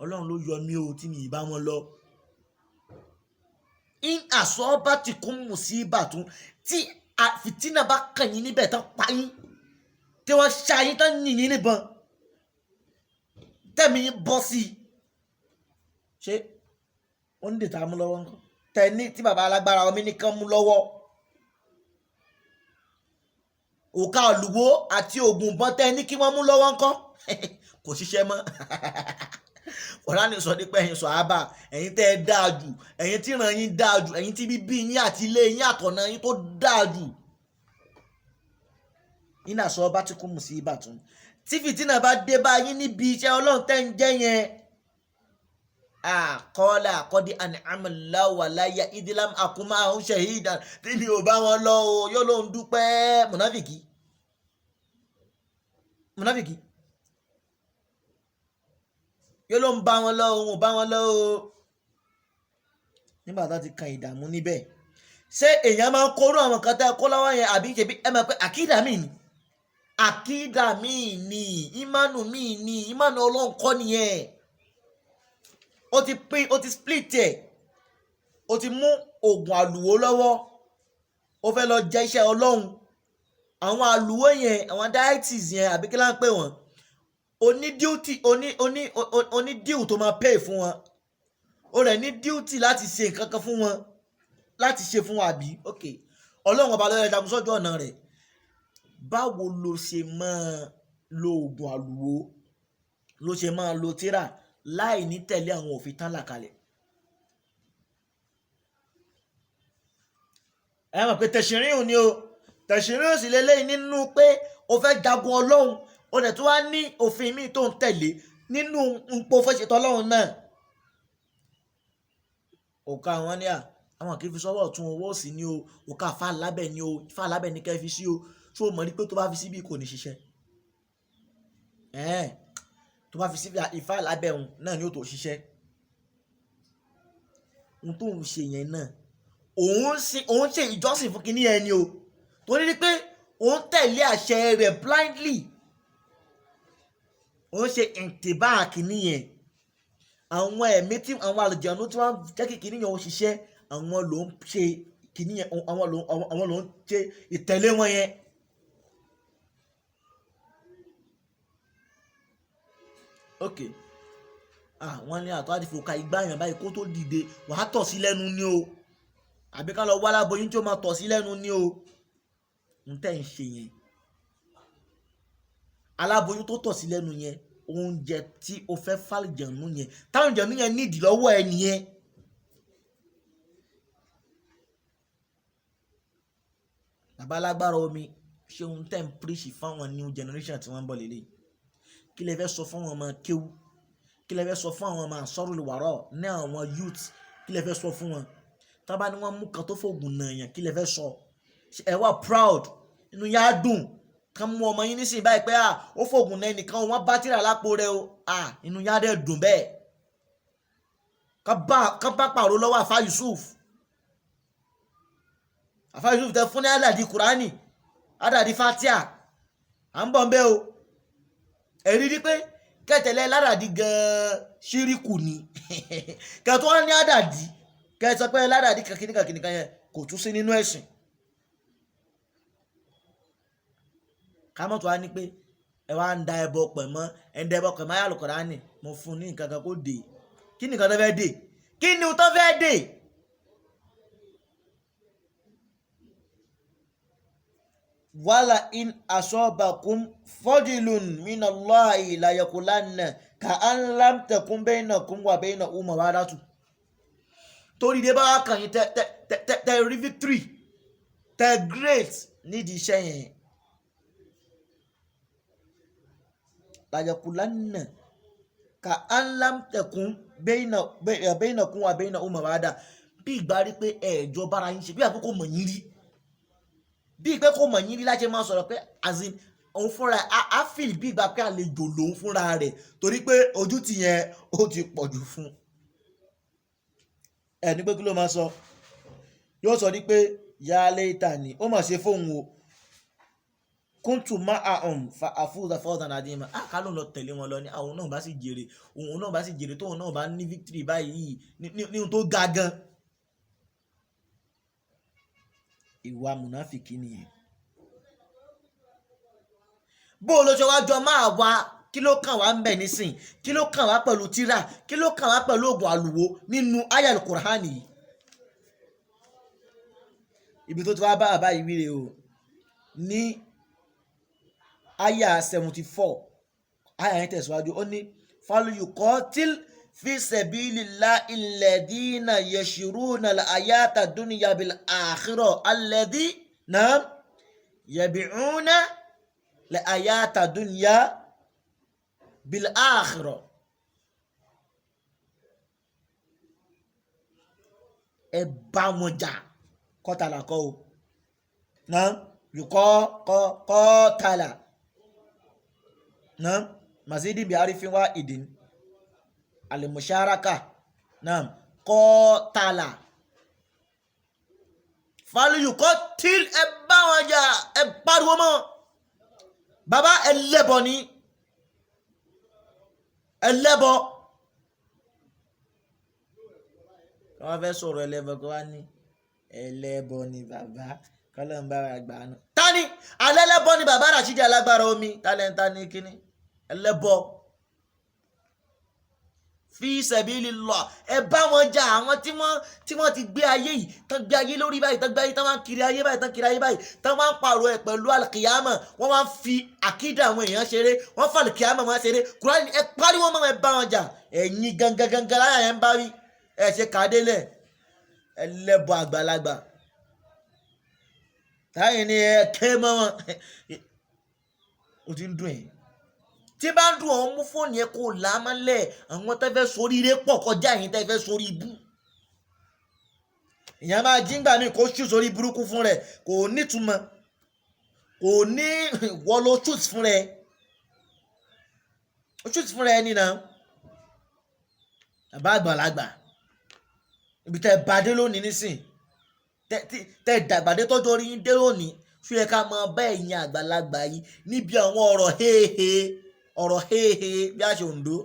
Ọlọ́run ló yọ mí o tí mi ì bá wọn lọ. In àsọ́bà ti kún mùsíbà tún, tí fìtínà bá kàn yín níbẹ̀ tán pa yín, tí wọ́n ṣá yín tán yìn yín níbọn, tẹ̀mí yín bọ́ sí i. Ṣé ó ní dètà mú lọ́wọ́ ńkọ́? Tẹ̀ ní tí bàbá alágbára omi nìkan mú lọ́wọ́. Òkà olùwó àti ògùn ìbọn tẹ́ ní kí wọ́n mú lọ́wọ́ ńkọ́? Kò ṣiṣẹ́ mọ́. Kùránì sọ nípa ẹ̀yin sàhábà, ẹ̀yin tẹ́ ẹ dáa jù, ẹ̀yin tí ìran yín dáa jù, ẹ̀yin tí bíbí yín àti ilé yín àtọ̀nà yín tó dáa jù. Iná sọ bá ti kún mùsíbà tún. Tí fìtínà bá dé bá yín níbi iṣẹ́ Ọlọ́run tẹ́ ń jẹ́ yẹn, àkọọ́lẹ̀ àkọ́dí an'amallahu alayya idh lam akun ma'ahum shahidan, tí mi ò bá wọn lọ o, yóò lóun dúpẹ́. Mùnáfìkì, mùnáfìkì yóò lóun bá wọn lọ, òun ò bá wọn lọ o. Nígbà tá ti kan ìdààmú níbẹ̀, ṣé èèyàn máa ń kóró àwọn kan tẹ́ ẹ kó lọ́wọ́ yẹn? Àbí ṣebí ẹ máa pẹ́ àkídà mi ni, àkídà mi ni, ìmánu mi ni, ìmánu Ọlọ́run kọ́ nìyẹn. Ó ti pín, ó ti split ẹ̀, ó ti mú oògùn àlùwò lọ́wọ́, ó fẹ́ lọ jẹ iṣẹ́ Ọlọ́run. Àwọn àlùwò yẹn, àwọn deities yẹn, àbí kí lá ń pè wọ́n, Oní duty, oní due tó máa pay fún wọn, o rẹ̀ ní duty láti ṣe nǹkan kan fún wọn, láti ṣe fún wọn, àbí? Ok, Ọlọ́run Ọba lọ́yẹ̀ jagun sọ́jú ọ̀nà rẹ̀. Báwo ló ṣe máa lo oògùn àlùwò, ló ṣe máa lo tíra láì ní tẹ̀lé àwọn òfin tán là kalẹ̀? Ẹ mọ̀ pé tẹ̀sírìhùn ni o, tẹ̀sírìhùn sì lélẹ́yìn nínú pé o fẹ́ jagun Ọlọ́run, o dẹ̀ tún wá ní òfin míì tó ń tẹ̀lé nínú npò fẹ́ ṣètò Ọlọ́run náà. Òkà àwọn ní à àwọn kì í fi sọ́wọ́ ọ̀tún, owó òsì ni o. Òkà fàlábẹ̀ ni o, fàlábẹ̀ ni kẹ́ fi sí o. Tó o mọ̀ ní pé tó bá fi síbí kò ní ṣiṣẹ́, ẹ̀ẹ́n tó bá fi síbi ìfàlábẹ̀ òun náà ni ó tó ṣiṣẹ́. Ohun tó ń ṣe yẹn náà, òun ṣe ìjọsìn fún kinní yẹn ni o, torí pé òun tẹ̀lé àṣẹ rẹ̀ blindly, òun ṣe ìtìbá kinní yẹn. Àwọn ẹ̀mí tí àwọn àlùjànnú tí wọ́n jẹ́ kí kinní yẹn ó ṣiṣẹ́, àwọn ló ń ṣe kinní yẹn, àwọn ló ń ṣe ìtẹ̀lé wọn yẹn. Ok, wọ́n ní àtọ́ àti fòkà igbá yẹn báyìí kó tó dìde, wàá tọ̀ sí lẹ́nu ni o, àbí ká lọ wá láboyún tí ó máa tọ̀ sí lẹ́nu ni o. N tẹ́ ń ṣe yẹn, aláboyún tó tọ̀ sí lẹ́nu yẹn, oúnjẹ tí o fẹ́ fàlìjànú yẹn, táwọn ìjànú yẹn nídìí lọ́wọ́ ẹ nìyẹn. Bàbá alágbára omi, ṣé ohun tẹ́ ń píríṣì fáwọn new generation tí wọ́n ń bọ̀ lélẹ̀? Kí lẹ fẹ́ sọ fún àwọn ọmọ kéwú? Kí lẹ fẹ́ sọ fún àwọn ọmọ àsọ̀rọ̀lùwàrọ̀ ní àwọn youth? Kí lẹ fẹ́ sọ fún wọn? Tábà ní wọ́n mú kan tó fògùn nàyàn, kí lẹ fẹ́ sọ? Ẹ wà proud, inú yá dùn ká mú ọmọ yín nísìnyí báyìí pé à ó fògùn náà nìkan, wọ́n bá tìrà lápò rẹ o, à inú yá dẹ̀ dùn bẹ́ẹ̀. Ká bá pàrọ̀ lọ́wọ́ Àfá Yusuf. Àfá Yusuf tẹ fún ní àdàdì Kùránì, àdàdì Fatia, à ń bọ̀ ń bẹ́ o. Ẹ̀rí rí pé kẹtẹ̀lẹ́ ládàdì gan-an ṣíríkù ni, kẹtọ́ wọn ní àdàdì, kẹsọ pé ládàdì kìnìkan yẹn kò tún sí nínú ẹ̀sìn. Kámọ́tò wa ní pé ẹ wá ń da ẹbọ pẹ̀ mọ́, ẹ ń da ẹbọ pẹ̀ mọ́ ayé Kùránì, mo fún un ní nǹkan kan kó dé. Kí ni nǹkan tó fẹ́ dé? Kí ni tó fẹ́ dé? Wàlà in asọ́bàkún fọ́dìlùn minallahi layakulanna ka an lam takun bainakum wa bainahu mawaddatu. Torí dé bá wà kàn yín tẹ rí victory, tẹ great nídìí iṣẹ́ yẹn. Layakulanna ka an lam takun bainakum wa bainahu mawadda. Bí ìgbà rí pé ẹ̀ẹ́jọ bára yín ṣe, bí àkókò mọ̀ yín rí, bí ìpẹ́ kò mọ̀ yín rí láti máa sọ̀rọ̀ pé as in òun fúnra á fìlì bí ìgbà pé àlejò lòun fúnra rẹ̀, torí pé ojú ti yẹn ó ti pọ̀ jù fún un. Ẹ ní pé kí ló máa sọ? Yóò sọ ní pé ya laitani, ó mà ṣe fóun o, kúntù má a fa àfúrúdà fọ́ọ̀dà nàdìmọ̀. Á ká ló ń lọ tẹ̀lé wọn lọ ní àwọn náà bá sì jèrè, òun náà bá sì jèrè, tóun náà bá ní victory báyìí ní ohun tó ga gan. Ìwà mùnáfìkì nìyẹn. Bó ló ṣe wá jọ máa wá, kí ló kàn wá ń bẹ̀ nísìn? Kí ló kàn wá pẹ̀lú tírà? Kí ló kàn wá pẹ̀lú oògùn àlùwò nínú ayal Kùránì yìí? Ibi tó ti wá bá bàbá yìí wíre o ní aya 74, aya yẹn tẹ̀síwájú, ó ní falyuqatil fi sabilillahi alladhina yashruna al-hayata dunya bil akhirah alladhina yabi'una al-hayata dunya bil akhirah. Ẹ bá wọn jà, kọ́tàlá kọ́ o, náà yùkọ́ kọ́tàlá náà mazidi bí arifin wa ìdín alimusharaka náà kọ́tàlá faluyukọ́ tí ẹ bá wọn jà, ẹ pariwo mọ́ bàbá ẹlẹ́bọ ni ẹlẹ́bọ. Wọ́n fẹ́ sọ̀rọ̀ ẹlẹ́bọ kí wọ́n ní ẹlẹ́bọ ni bàbá kọ́lọ́ ń bára gbà náà. Tani alẹ́lẹ́bọ ni bàbá Rashidi alágbára omi tálẹ́ńtà ní kínní. Ẹlẹ́bọ fi sabilillah, ẹ bá wọn jà. Àwọn tí wọ́n ti gbé ayé yìí tán, gbé ayé lórí báyìí tán, gbé ayé tán, wọ́n ń kiri ayé báyìí tán, kiri ayé báyìí tán, wọ́n ń pààrọ̀ ẹ̀ pẹ̀lú alkiyama. Wọ́n wá ń fi àkídà àwọn èèyàn ṣeré, wọ́n fa alkiyama wọn ṣeré. Kùránì, ẹ pariwo mọ́, ẹ bá wọn jà. Ẹ̀yin gangan gangan láyà yẹn ń bá wí. Ẹ ṣe kàdélẹ̀, ẹlẹ́bọ àgbàlagbà táyì ni ẹ ké mọ́ wọn. Ó ti ń dùn yìí, tí bá ń dùn ọ́n, mú fóònù yẹn kó là á mọ́lẹ̀. Àwọn tẹ́ fẹ́ soríire pọ̀ kọjá yìí, tẹ́ fẹ́ sórí ibú. Ìyẹn máa jí ngbà míì kó ṣù sórí burúkú fún rẹ̀, kò nítumọ̀, kò ní. Wọ́n ló choose fún rẹ̀, ó choose fún rẹ̀ nínà. Bàbá àgbàlagbà, ibi tẹ́ bá dé lónìí nísìn, tẹ́ dàgbàdé, tọ́jú orí yín dé lónìí, ṣó yẹ ká máa bá ẹ̀yin àgbàlagbà yìí níbi àwọn ọ̀rọ̀ héhe, ọ̀rọ̀ héhe bí a ṣe Oǹdó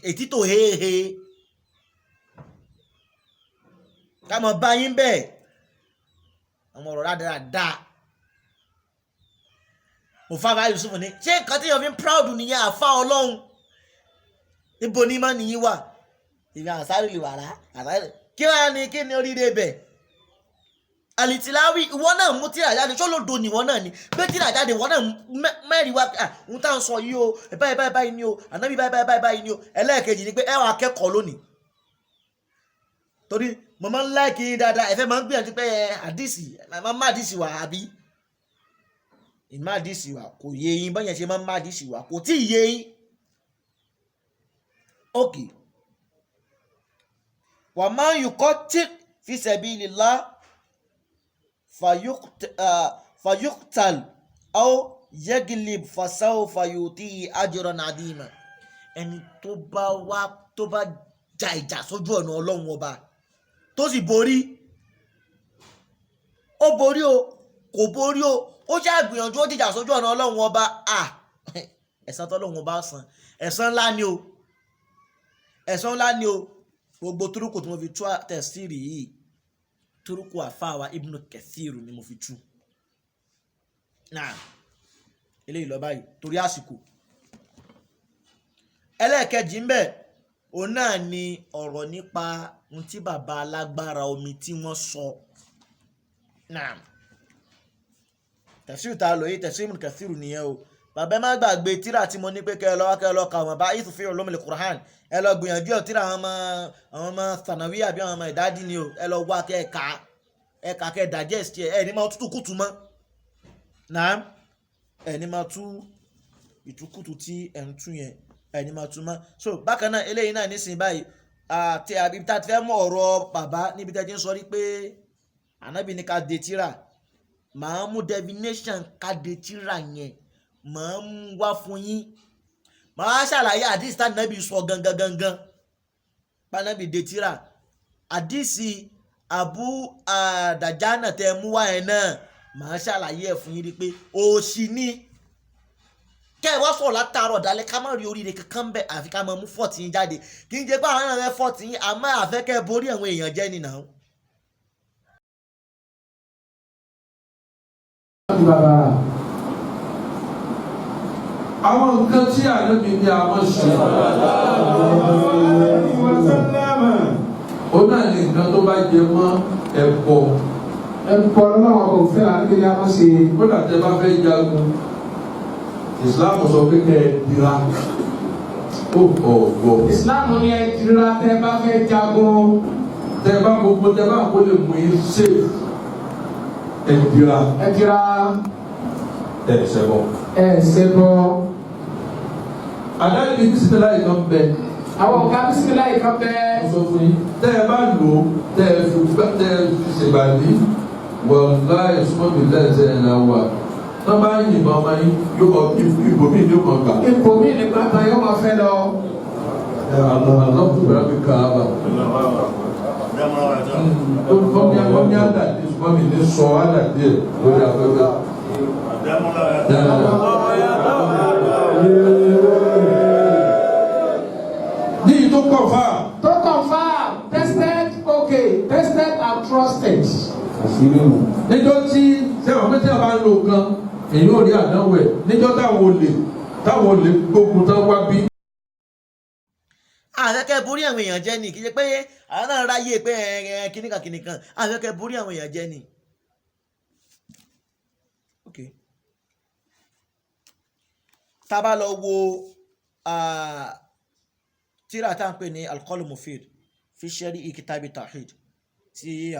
ètítò héhe, ká máa bá yín bẹ́ẹ̀, àwọn ọ̀rọ̀ rádaràda? Mo fara Yusuf ní, ṣé nǹkan tí yóò fi ń proud nìyẹn? Àfa Ọlọ́run, níbo ní má nìyí wà? Ìgbà àsáré lè wàrà àsáré kí wàá ní, kí ni oríire bẹ̀? Àlìtìláwí, ìwọ náà mú tíra jáde. Sọlọdọ ni ìwọ náà ni gbé tíra jáde. Ìwọ náà mẹ́rin wá. Ohun tá à ń sọ yìí o, báyìí báyìí báyìí ni o, ànábì báyìí báyìí báyìí ni o. Ẹlẹ́ẹ̀kejì ni pé ẹ wà kẹ́kọ̀ọ́ lónìí, torí mo máa ń láìkí yín dáadáa. Ẹ fẹ́ máa ń gbìyànjú pé ẹ àdìsí máa ń má àdìsí wà, àbí ìmá àdìsí wà kò yé yín. Báyẹn ṣe máa ń má àdìsí wà kò tí ì yé yín. Ok, wà máa ń yùkọ́ tí fi sabilillah fayuqtal aw yaglib fasawfa yutihi ajran adima. Ẹni tó bá wá, tó bá ja ìjà sójú ọ̀nà Ọlọ́run Ọba, tó sì borí, ó borí o, kò borí o, ó ṣáà gbìyànjú, ó jìjà sójú ọ̀nà Ọlọ́run Ọba, à ẹ̀san tọ́lọ́run Ọba san, ẹ̀san ńlá ni o, ẹ̀san ńlá ni o. Gbogbo túrúkù tí mo fi tú tẹ̀síìrì yìí, túrúkù àfáàwá Ibnu Kathir ni mo fi tú náà. Eléyìí lọ báyìí torí àsìkò. Ẹlẹ́ẹ̀kejì ń bẹ, òun náà ni ọ̀rọ̀ nípa ohun tí bàbá alágbára omi tí wọ́n sọ náà. Tẹ̀síìrì tá a lò yìí, tẹ̀síìrì Ibn Kathir nìyẹn o. Bàbá, ẹ má gbàgbé tíra tí mo ní pé kẹ́ ẹ lọ wá, kẹ́ ẹ lọ kà wọ́n bá ìtúfẹ́ ulumul Qur'an. Ẹ lọ gbìyànjú ẹ̀, tíra àwọn ọmọ sànàwí àbí àwọn ọmọ ìdádì ni o. Ẹ lọ wá, kẹ́ ẹ kà á, ẹ kà, kẹ́ ẹ digest ẹ. Ẹ ní máa tútù kùtù mọ́ náà, ẹ ní máa tú ìtukùtù tí ẹ ń tú yẹn, ẹ ní máa tú mọ́. So bákan náà, eléyìí náà nísìnyí báyìí, àti àbí tá a ti fẹ́ mú ọ̀rọ̀ bàbá níbi tẹ́ ti ń sọ rí pé ànábì ní ká de tíra, màá mú definition ká de tíra yẹn, màá mú wá fún yín. Màá ṣàlàyé àdìsí tá ànábì sọ gangan gangan pánábì de tíra. Àdìsí Abu Àdàjánà tẹ mú wá yẹn náà, màá ṣàlàyé ẹ̀ fún yín rí pé òṣì ni kẹ́ ẹ wá sọ̀rọ̀ látàárọ̀ dalẹ́, ká má rí oríire kankan bẹ́ẹ̀, àfi ká máa mú fault yín jáde. Kì í jẹ́ pé àwọn náà fẹ́ fault yín, àmọ́ àfẹ́ kẹ́ ẹ borí àwọn èèyàn jẹ́ nìyà. Bàbá. Àwọn nǹkan tí ànábì ní a máa ṣe, ó náà ní nǹkan tó bá jẹ mọ́ ẹbọ. Ẹ̀kọ́ lọ́wọ́ kò fẹ́ àti ní a máa ṣe. Kódà tẹ bá fẹ́ jagun, Islam sọ pé kẹ́ ẹ dira ó ọ̀gbọ́. Ìsìláàmù ni ẹ dira tẹ́ bá fẹ́ jagun. Tẹ bá gbogbo tẹ bá kó lè mú yín safe, ẹ dira. Ẹ dira. Ẹ ṣẹbọ. Ẹ ṣẹbọ. Àdáyé bisimilayi kan bẹ. Àwọn nǹkan bisimilayi kan bẹ. Mo sọ fún yín, tẹ ẹ bá lò ó, tẹ ẹ fi ṣègbàdí, wàláyé súnmọ́ mi lẹ́sẹ̀ ẹ̀ la wà tọ́ bá yìnbọn ọmọ yín, yóò kọ ibòmíì yóò kàn gbà. Ipò mi nígbà kan yóò máa fẹ́ lọ. Àlọ́ bẹ̀rẹ̀ mi kà á bà. Kọ́mí àdàdé ṣùgbọ́n mi ní sọ àdàdé ẹ̀ lórí afẹ́fẹ́. Ní ìtò kọ̀ọ̀fà. Tó confirm, tested, okay, tested and trusted. Níjọ́ tí sẹ́wọ̀n pé tí a bá ń lo nǹkan, èyí ò rí àdánwò ẹ̀. Níjọ́ táwọn olè Táwọn olè gbógun tán wá bí. Àfẹ́kẹ́ borí àwọn èèyàn jẹ́ ni, kì í ṣe pé àwọn náà ráyè pé ẹ kíníkan kíníkan. Àfẹ́kẹ́ borí àwọn èèyàn jẹ́ ni. Ok, tá a bá lọ wo tírà tá à ń pè ní Al-Qawl Mufid fi sharhi Kitabi Tawhid ti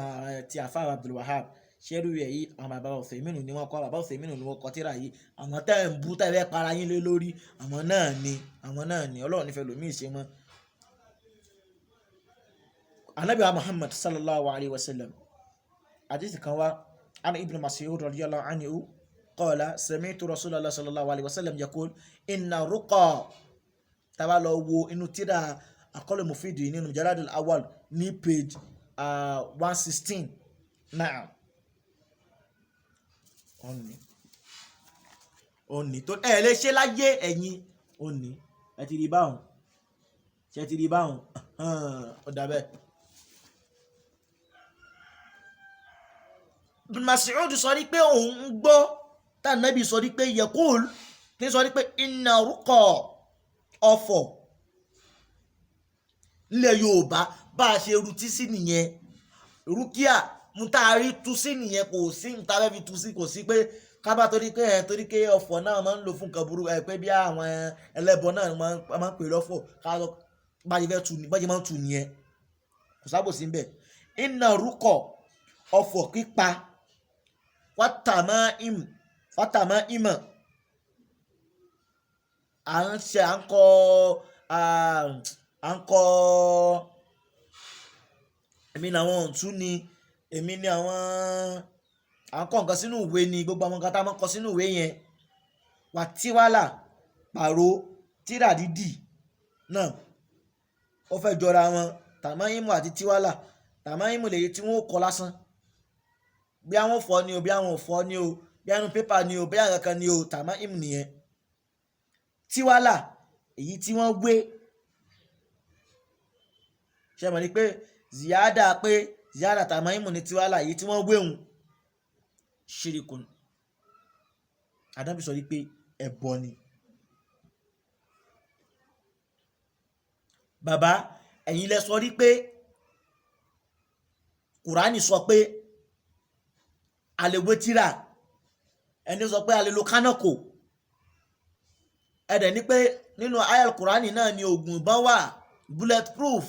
àfáà Abdul Wahab, ṣẹ́rú rẹ̀ yìí, àwọn bàbá Uthaymin ni wọ́n kọ́, bàbá Uthaymin ni wọ́n kọ tírà yìí. Àwọn tẹ́ ẹ̀ ń bú, tẹ́ ẹ fẹ́ para yín lé lórí, àwọn náà ni, àwọn náà ni Ọlọ́run nífẹ̀ẹ́ lòmíì ṣe mọ́. Anabi wa Muhammad sallallahu alayhi wa sallam, hadith kan wá, an Ibn Mas'ud radiyallahu anhu qala sami'tu Rasulallah sallallahu alayhi wa sallam yaqul inna ruqa. Tá bá lọ wo inú tírà Al-Qawl Mufid nínú Mujalladul Awwal ní page 116 náà, òní òní tó ẹ lè ṣe láyé ẹ̀yin òní, ẹ ti rí báwọn, ṣe ti rí báwọn, ó dà bẹ́ẹ̀. Ibn Mas'ud sọ ní pé òun ń gbọ́ tá Nábì sọ ní pé yaqul ní sọ ní pé inna ruqa, ọ̀fọ̀ nílẹ̀ Yorùbá bá a ṣe rutí sí nìyẹn, rúkìá mú tá a rí tú sí nìyẹn, kò sí ní tá a fẹ́ fi tú sí, kò sí pé kábà torí pé ẹ torí pé ọ̀fọ̀ náà máa ń lò fún nǹkan burú, ẹ pé bí àwọn ẹlẹ́bọ náà máa ń pè lọ́fọ̀, ká lọ bá ṣe fẹ́ tu ní bá ṣe máa ń tu nìyẹn, kò sábòsí ńbẹ̀. Inna ruqa, ọ̀fọ̀ pípa, wátàmá ìmọ̀, à ń ṣe à ń kọ èmi ni àwọn ọ̀tún ni, èmi ni àwọn à ń kọ nǹkan sínú ìwé ni, gbogbo àwọn nǹkan tá a máa ń kọ sínú ìwé yẹn, wà tíwálà pàrọ̀ tírà dídì náà, ó fẹ́ jọra wọn. Tàmáyìmù àti tíwálà, tàmáyìmù lèyí tí wọ́n kọ lásán, bí àwọn fọ ni o, bí àwọn ò fọ ni o, bí àwọn pépà ni o, bí àwọn kankan ni o, tàmáyìmù nìyẹn. Tíwálà èyí tí wọ́n wé, ṣe mọ̀ ní pé ziyada, pé ziyada tàmáyìmù ni tíwálà, èyí tí wọ́n wéhùn ṣirikun. Ànábì sọ wípé ẹbọ ni. Bàbá, ẹ̀yin lẹ sọ rí pé Kùránì sọ pé a lè wé tírà, ẹni sọ pé a lè lo kánàkò, ẹ̀dẹ̀ ní pé nínú ayal Kùránì náà ni oògùn ìbọn wà, bullet proof,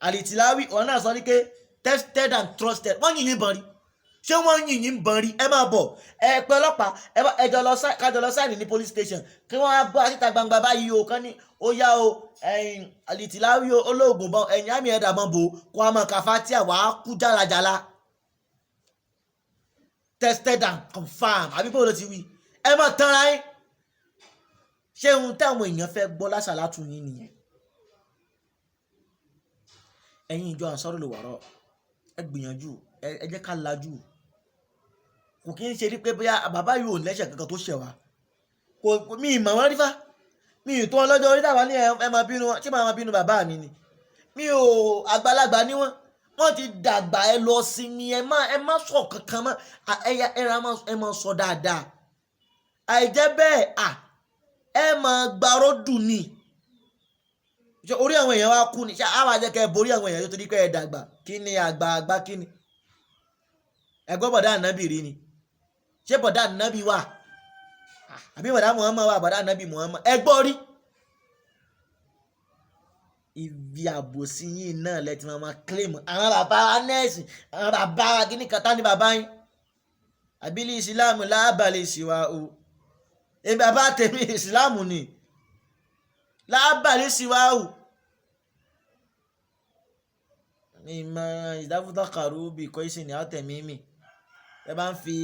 àlìtìláwì ọ̀nà náà sọ ní pé tested and trusted. Wọ́n yìnyín bọn rí, ṣé wọ́n yìnyín bọn rí? Ẹ máa bọ̀, ẹ pé ọlọ́pàá, ẹ bá ẹjọ́ lọ kájọ lọ sáìnì ní police station, kí wọ́n á gbọ́ síta gbangba báyìí o, kán ní ó yá o, ẹ̀yìn àlìtìláwì olóògùn bọn, ẹ̀yìn àmì ẹ̀dà bọn bò kó a mọ̀ kàfá tí àwa kú jálajàla. Tested and confirmed, àbí bó ló ti wí? Ẹ má tanra yín. Ṣé ohun táwọn èèyàn fẹ́ gbọ́ lásàlátù yín nìyẹn? Ẹ̀yin ìjọ Ansarul Wara, ẹ gbìyànjú, ẹ jẹ́ ká lajú. Kò kí ń ṣe pé bóyá bàbá yìí ò lẹ́sẹ̀ kankan tó ṣẹ̀ wá, kò mí ìmọ̀ wọn rí fá, mi ì tó wọn lọ́jọ́ orí tàwa ní ẹ máa bínú wọn, tí màá máa bínú bàbá mi ni, mi ò àgbàlagbà ni wọ́n, wọ́n ti dàgbà, ẹ lọ sinmi, ẹ má sọ kankan mọ́, ẹ má sọ dáadáa, àìjẹ́ bẹ́ẹ̀ ẹ máa gbàrọ́ dùn ni. Ṣé orí àwọn èèyàn wa kú ni? Ṣé àwọn àjẹkẹ́ borí àwọn èèyàn tó torí pé ẹ dàgbà? Kí ni àgbààgbà? Kí ni ẹgbọ́n bọ̀dá ànábì rí ni? Ṣé bọ̀dá ànábì wà àbí bọ̀dá Muhammad wà? Bọ̀dá ànábì Muhammad ẹgbọ́ rí. Ibi àbòsí yìí náà lẹ ti máa claim àwọn bàbá wa nẹ́ẹ̀sì, àwọn bàbá wa kí ní kàtá ní bàbá yín àbílí ìsìláàmù láàbàlẹ̀ ìsìwà o, èmi bàbá tèmi ìsìláàmù ni láàbàlẹ̀ ìsìwà o. Ìmọ̀ ìdáfútà kàrú bí kò sí ní àtẹ̀mí mi, ẹ bá ń fi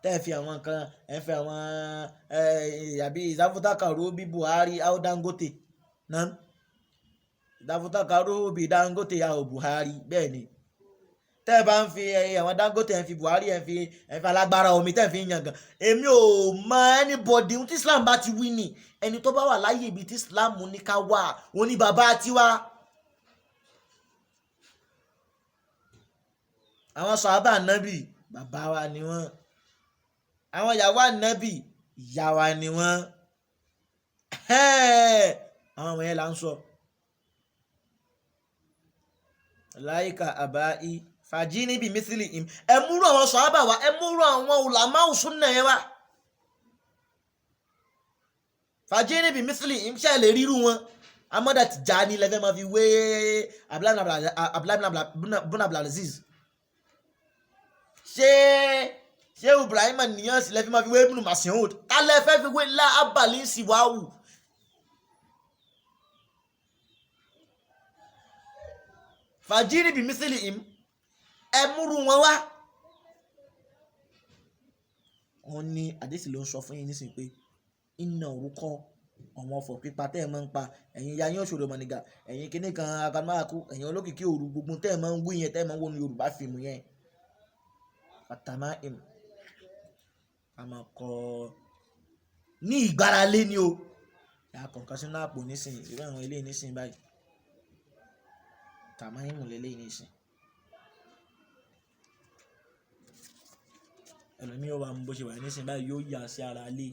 tẹ́ ẹ fi àwọn nǹkan ẹ fi àwọn ẹ àbí ìdáfútà kàrú bí Buhari àwọn Dangote náà, ìdáfútà kàrú bí Dangote àwọn Buhari, bẹ́ẹ̀ ni tẹ́ ẹ bá ń fi àwọn Dangote ẹ fi Buhari ẹ fi alágbára omi tẹ́ ẹ fi ń yangàn. Èmi ò mọ anybody, ohun tí Islam bá ti wí ni ẹni tó bá wà láyé ibi tí Islam ní ká wà òun ni bàbá tiwa. Àwọn sàhábà nábì bàbá wa ni wọ́n, àwọn ìyàwó ànábì ìyá wa ni wọ́n. Àwọn ọmọ yẹn là ń sọ. Láìka àbáyí fàájì níbi mísìlì im, ẹ múrò àwọn sọ̀hábà wá, ẹ múrò àwọn ulama sunna yẹn wá. Fàájì níbi mísìlì im, ṣe lè ríru wọn? Amada Tijani lẹ́fẹ̀ẹ́ máa fi wé Abdullahi Abdulaziz, ṣé ṣé Ibrahim Niyas lẹ́fẹ̀ẹ́ máa fi wé Ibn Mas'ud, ta lẹ́fẹ̀ẹ́ fi wé lábàlí siwáwù? Fàjírí bí mísìlì im, ẹ múrú wọn wá. Wọn ní àdéṣì ló ń sọ fún yín nísìnyí pé iná orúkọ àwọn ọ̀fọ̀ pípa tẹ́ ẹ máa ń pa, ẹ̀yin ya yín òṣòro mọ̀nìgà, ẹ̀yin kinní kan agbanmáàkú, ẹ̀yin olókìkí òru, gbogbo tẹ́ ẹ máa ń wí yẹn, tẹ́ ẹ máa ń wọnú Yorùbá fíìmù yẹn. Àtàmá im a máa kọ ní ìgbáralé ni o. Ìyá kọ̀ọ̀kan sínú àpò nísìnyí, irú àwọn eléyìí nísìnyí báyìí. Tàmá ìmù lélẹ́yìí nísìnyí. Ẹlòmíì ó wà mú bó ṣe wà nísìnyí báyìí, yóò yà sí ara lé.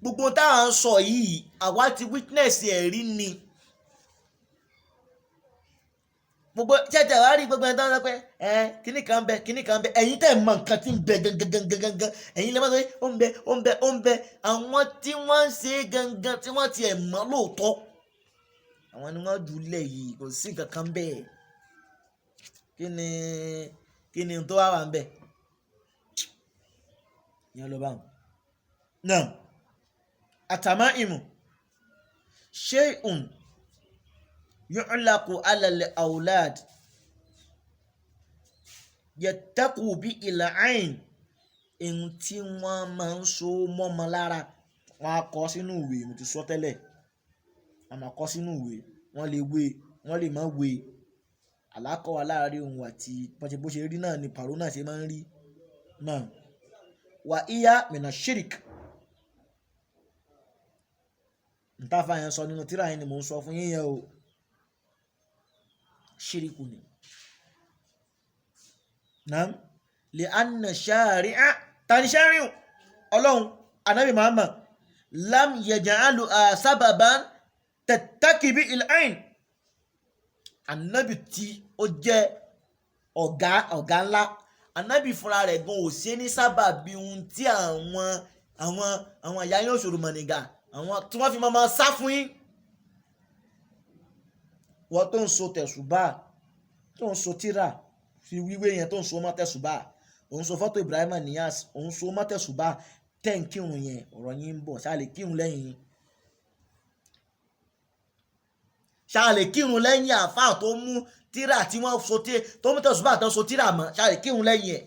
Gbogbo tá à ń sọ yìí, àwa ti witness ẹ̀ rí ni. Gbogbo tẹ́tẹ̀ wá rí gbogbo ẹ̀ tó ń sọ pé ẹ kíní kan ń bẹ, kíní kan ń bẹ, ẹ̀yin tẹ́ mọ nǹkan tí ń bẹ gangan gangan gangan, ẹ̀yin lè má sọ pé ó ń bẹ, ó ń bẹ, ó ń bẹ. Àwọn tí wọ́n ń ṣe gangan tí wọ́n tiẹ̀ mọ̀ lóòótọ́, àwọn ni wọ́n jù lẹ̀ yìí, kò sí nǹkan kan bẹ́ẹ̀. Kí ni tó wá wà ń bẹ̀? Ìyẹn ló bá wọn. Náà àtàmá ìmù shay'un yu'laqu ala al-awlad yattaqu bi il-ayn, ohun tí wọ́n máa ń so mọ́mọ lára, wọ́n á kọ sínú ìwé, mo ti sọ tẹ́lẹ̀, a máa kọ sínú ìwé, wọ́n lè wé, wọ́n lè má wé. Àlákọ̀ wà láàárín òun àti bó ṣe rí náà ni pàrọ̀ náà ṣe máa ń rí náà. Wà íyá mìnà shirik. Ntáfà yẹn sọ nínú tírà yẹn ni mò ń sọ fún yín yẹn o. Ṣíríkù ni. Naam. Li anna shari'a, tani shari'u? Ọlọ́run, Ànábì Muhammad, lam yaj'alu sababan tattaqi bi il-ayn. Ànábì tí ó jẹ́ ọ̀gá ńlá, Ànábì fúnra rẹ̀ gan ò ṣe ní sábàbí ohun tí àwọn ìyá yóò ṣòro mọ̀nìgà, àwọn tí wọ́n fi máa sá fún yín. Wọ́n tó ń so tẹ̀sùbá, tó ń so tírà fi wíwé yẹn, tó ń so mọ́ tẹ̀sùbá, òun so fọ́tò Ibrahim Niyas, òun so mọ́ tẹ̀sùbá, tẹ̀ ń kírun yẹn, ọ̀rọ̀ yín ń bọ̀, ṣáà lè kírun lẹ́yìn yín. Ṣáà lè kírun lẹ́yìn àáfàá tó mú tírà tí wọ́n so tí tó mú tẹ̀sùbá tó so tírà mọ́, ṣáà lè kírun lẹ́yìn ẹ̀.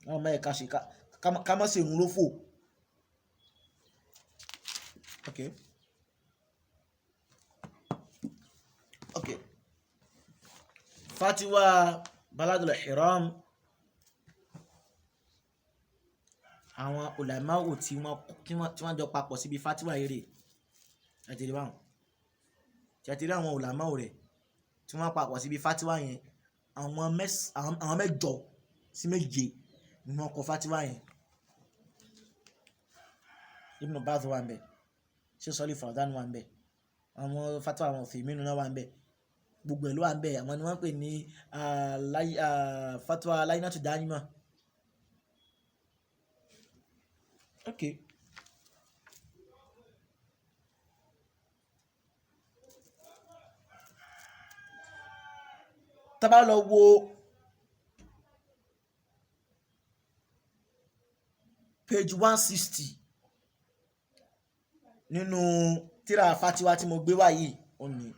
Wọ́n mọ ẹ̀ka ṣe ká má ṣe irun ló fò. Okay. Okay. Fatiwa Baladul Hiram, àwọn ulama'u tí wọ́n jọ papọ̀ síbi fatiwa eré àti rí báwọn. Ṣé ti rí àwọn ulama'u rẹ̀ tí wọ́n papọ̀ síbi fatiwa yẹn, àwọn mẹ́jọ sí méje ni wọ́n kọ fatiwa yẹn. Ibn Baz wà ńbẹ̀, Sheikh Saalih Fawzān wà ńbẹ̀, àwọn fatiwa àwọn Uthaymin náà wà ńbẹ̀, gbogbo ẹ̀ ló wà ńbẹ̀. Àwọn ni wọ́n ń pè ní fatiwa Laynatu Dā'imah. Okay. Tá bá lọ wo page 160 nínú tírà fatiwa tí mo gbé wá yìí, ó ní.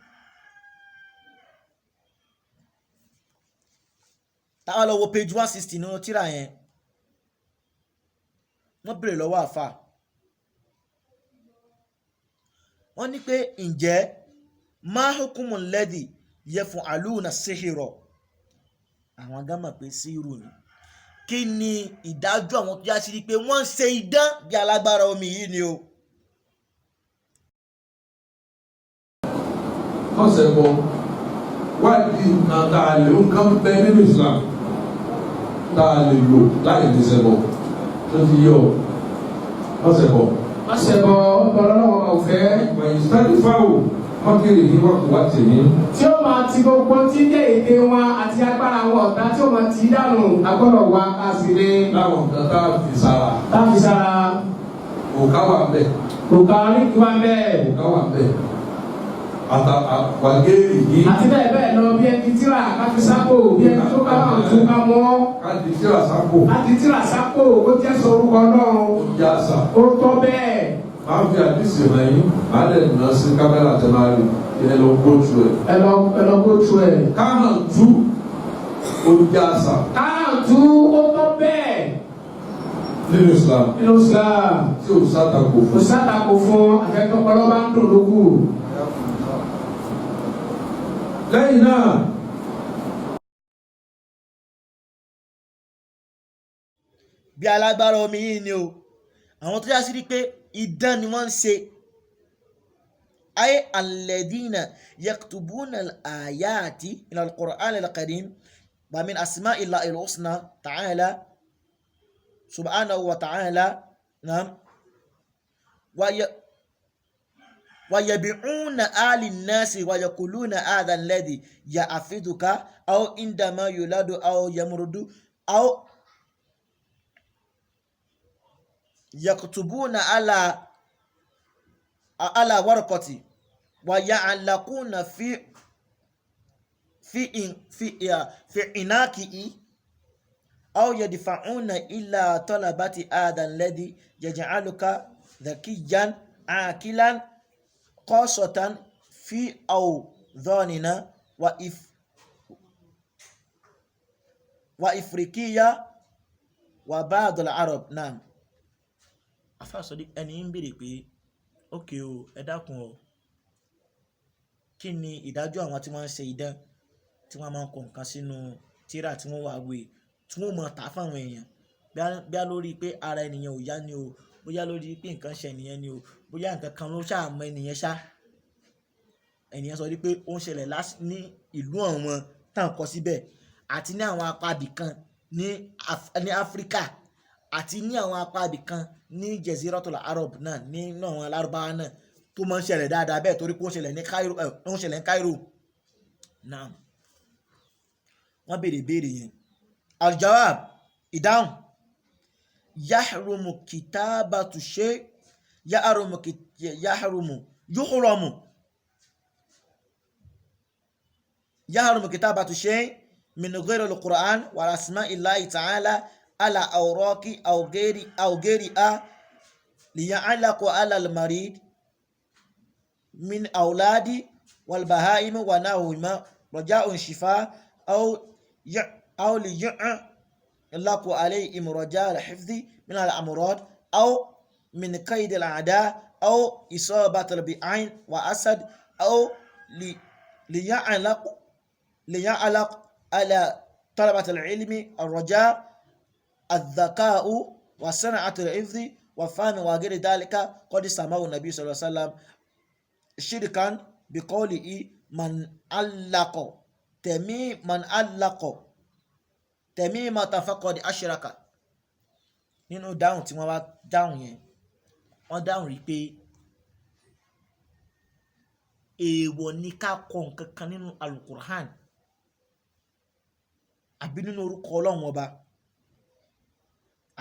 Tá bá lọ wo page 160 nínú tírà yẹn, wọ́n béèrè lọ́wọ́ àfà. Wọ́n ní pé ǹjẹ́ ma hukumu alladhi yaf'aluna sihra? Àwọn gan mọ̀ pé síhìrù ni. Kí ni ìdájọ́ àwọn tó já sí pé wọ́n ń ṣe idán bí alágbára omi yìí ni o? Kọ́sẹ̀ bọ̀ wádìí nǹkan tá a lè nǹkan bẹ nínú Islam tá a lè lò láì ní ṣẹbọ tó Tó ti yọ ọ̀sẹ̀ bọ̀. Má ṣe bọ ọlọ́wọ́ ọ̀fẹ́. Wàyí sáré fáwọ̀ mọ́kìrì ní wọ́n kò wá tèmi. Tí ó máa ti gbogbo tí ń jẹ́ ète wọn àti agbára wọn ọ̀tá tí ó máa ti dànù agbọ́dọ̀ wá ká sì lé. Láwọn nǹkan tá a fi sára. Tá a fi sára. Òkà wà ń bẹ̀. Òkà oríkì wà ń bẹ̀. Òkà wà ń bẹ̀. Àtà wàgéèrè yìí. Àti bẹ́ẹ̀ bẹ́ẹ̀ lọ bí ẹni tíra ká fi sápò bí ẹni tó ká máa tún ká mọ́. Ká di tíra sápò. Ká di tíra sápò ó jẹ́ sọ orúkọ náà. Ó jẹ́ àṣà. Ó tọ́ bẹ́ẹ̀. Máa ń fi àdìsí hàn yín, máa lè nà sí kámẹ́rà tẹ máa rí ẹ lọ go through ẹ. Ẹ lọ go through ẹ. Káhàn tú ó jẹ́ àṣà. Káhàn tú ó tọ́ bẹ́ẹ̀. Nínú Islam. Nínú Islam. Tí ò sátakò fún. Kò sátakò fún àfẹ́tọ́pọ̀lọ́ bá ń dùn lókù. Lẹ́yìn náà. Bí alágbára omi yìí ni o, àwọn tó já sí pé idán ni wọ́n ń ṣe. Ayé alladhina yaktubuna al-ayati min al-Qur'an al-Karim wa min asma'illahi al-husna ta'ala subhanahu wa ta'ala naam wa yabi'una ali nasi wa yaquluna hadha alladhi ya'fiduka aw indama yuladu aw yamrudu aw yaktubuna ala warqati wa ya'allaquna fi fi fi fi inaki'i aw yadfa'una ila talabati hadha alladhi yaj'aluka dhakiyan aqilan qasatan fi awdhanina wa ifriqiya wa ba'd al-arab. Naam. Afa sọ ẹni ń béèrè pé ókè o, ẹ dákun o, kí ni ìdájọ́ àwọn tí wọ́n ń ṣe idán tí wọ́n máa ń kọ nǹkan sínú tírà tí wọ́n wà wé tí wọ́n máa tà fáwọn èèyàn, bíá lórí pé ara ènìyàn ò yá ni o, bóyá lórí pé nǹkan ṣe ènìyàn ni o, bóyá nǹkan kan ló ṣáà mọ ènìyàn ṣá. Ènìyàn sọ wípé ó ń ṣẹlẹ̀ ní ìlú àwọn tá à ń kọ síbẹ̀ àti ní àwọn apá ibì kan ní Áfíríkà àti ní àwọn apá ibì kan ní Jaziratul Arab náà, nínú àwọn Lárúbáwá náà tó máa ń ṣẹlẹ̀ dáadáa bẹ́ẹ̀ torí pé ó ń ṣẹlẹ̀ ní Cairo, ó ń ṣẹlẹ̀ ní Cairo. Naam. Wọ́n béèrè ìbéèrè yẹn. Al-jawab, ìdáhùn. Yahrumu kitabatu shay, yahrumu yahrumu, yuhramu. Yahrumu kitabatu shay min ghayri al-Qur'an wa asma'illahi ta'ala ala awraqi aw ghairi aw ghairiha liya'allaqu ala al-marid min awladi wal bahaim wa nahwihima raja'un shifa aw liya'allaqu alayhim raja' al-hifdhi min al-amrad aw min kayd al-a'da aw isabati bi'ayn wa asad aw liya'allaq ala talabati al-ilmi ar-raja' الذكاء وصنعة الحفظ وفهم وغير ذلك. قد سماه النبي صلى الله عليه وسلم شركا بقوله من علق من علق تميمة فقد أشرك. Nínú dáhùn tí wọ́n wá dáhùn yẹn, wọ́n dáhùn rí pé èèwọ̀ ni ká kọ nǹkan kan nínú Al-Qur'an àbí nínú orúkọ Ọlọ́run Ọba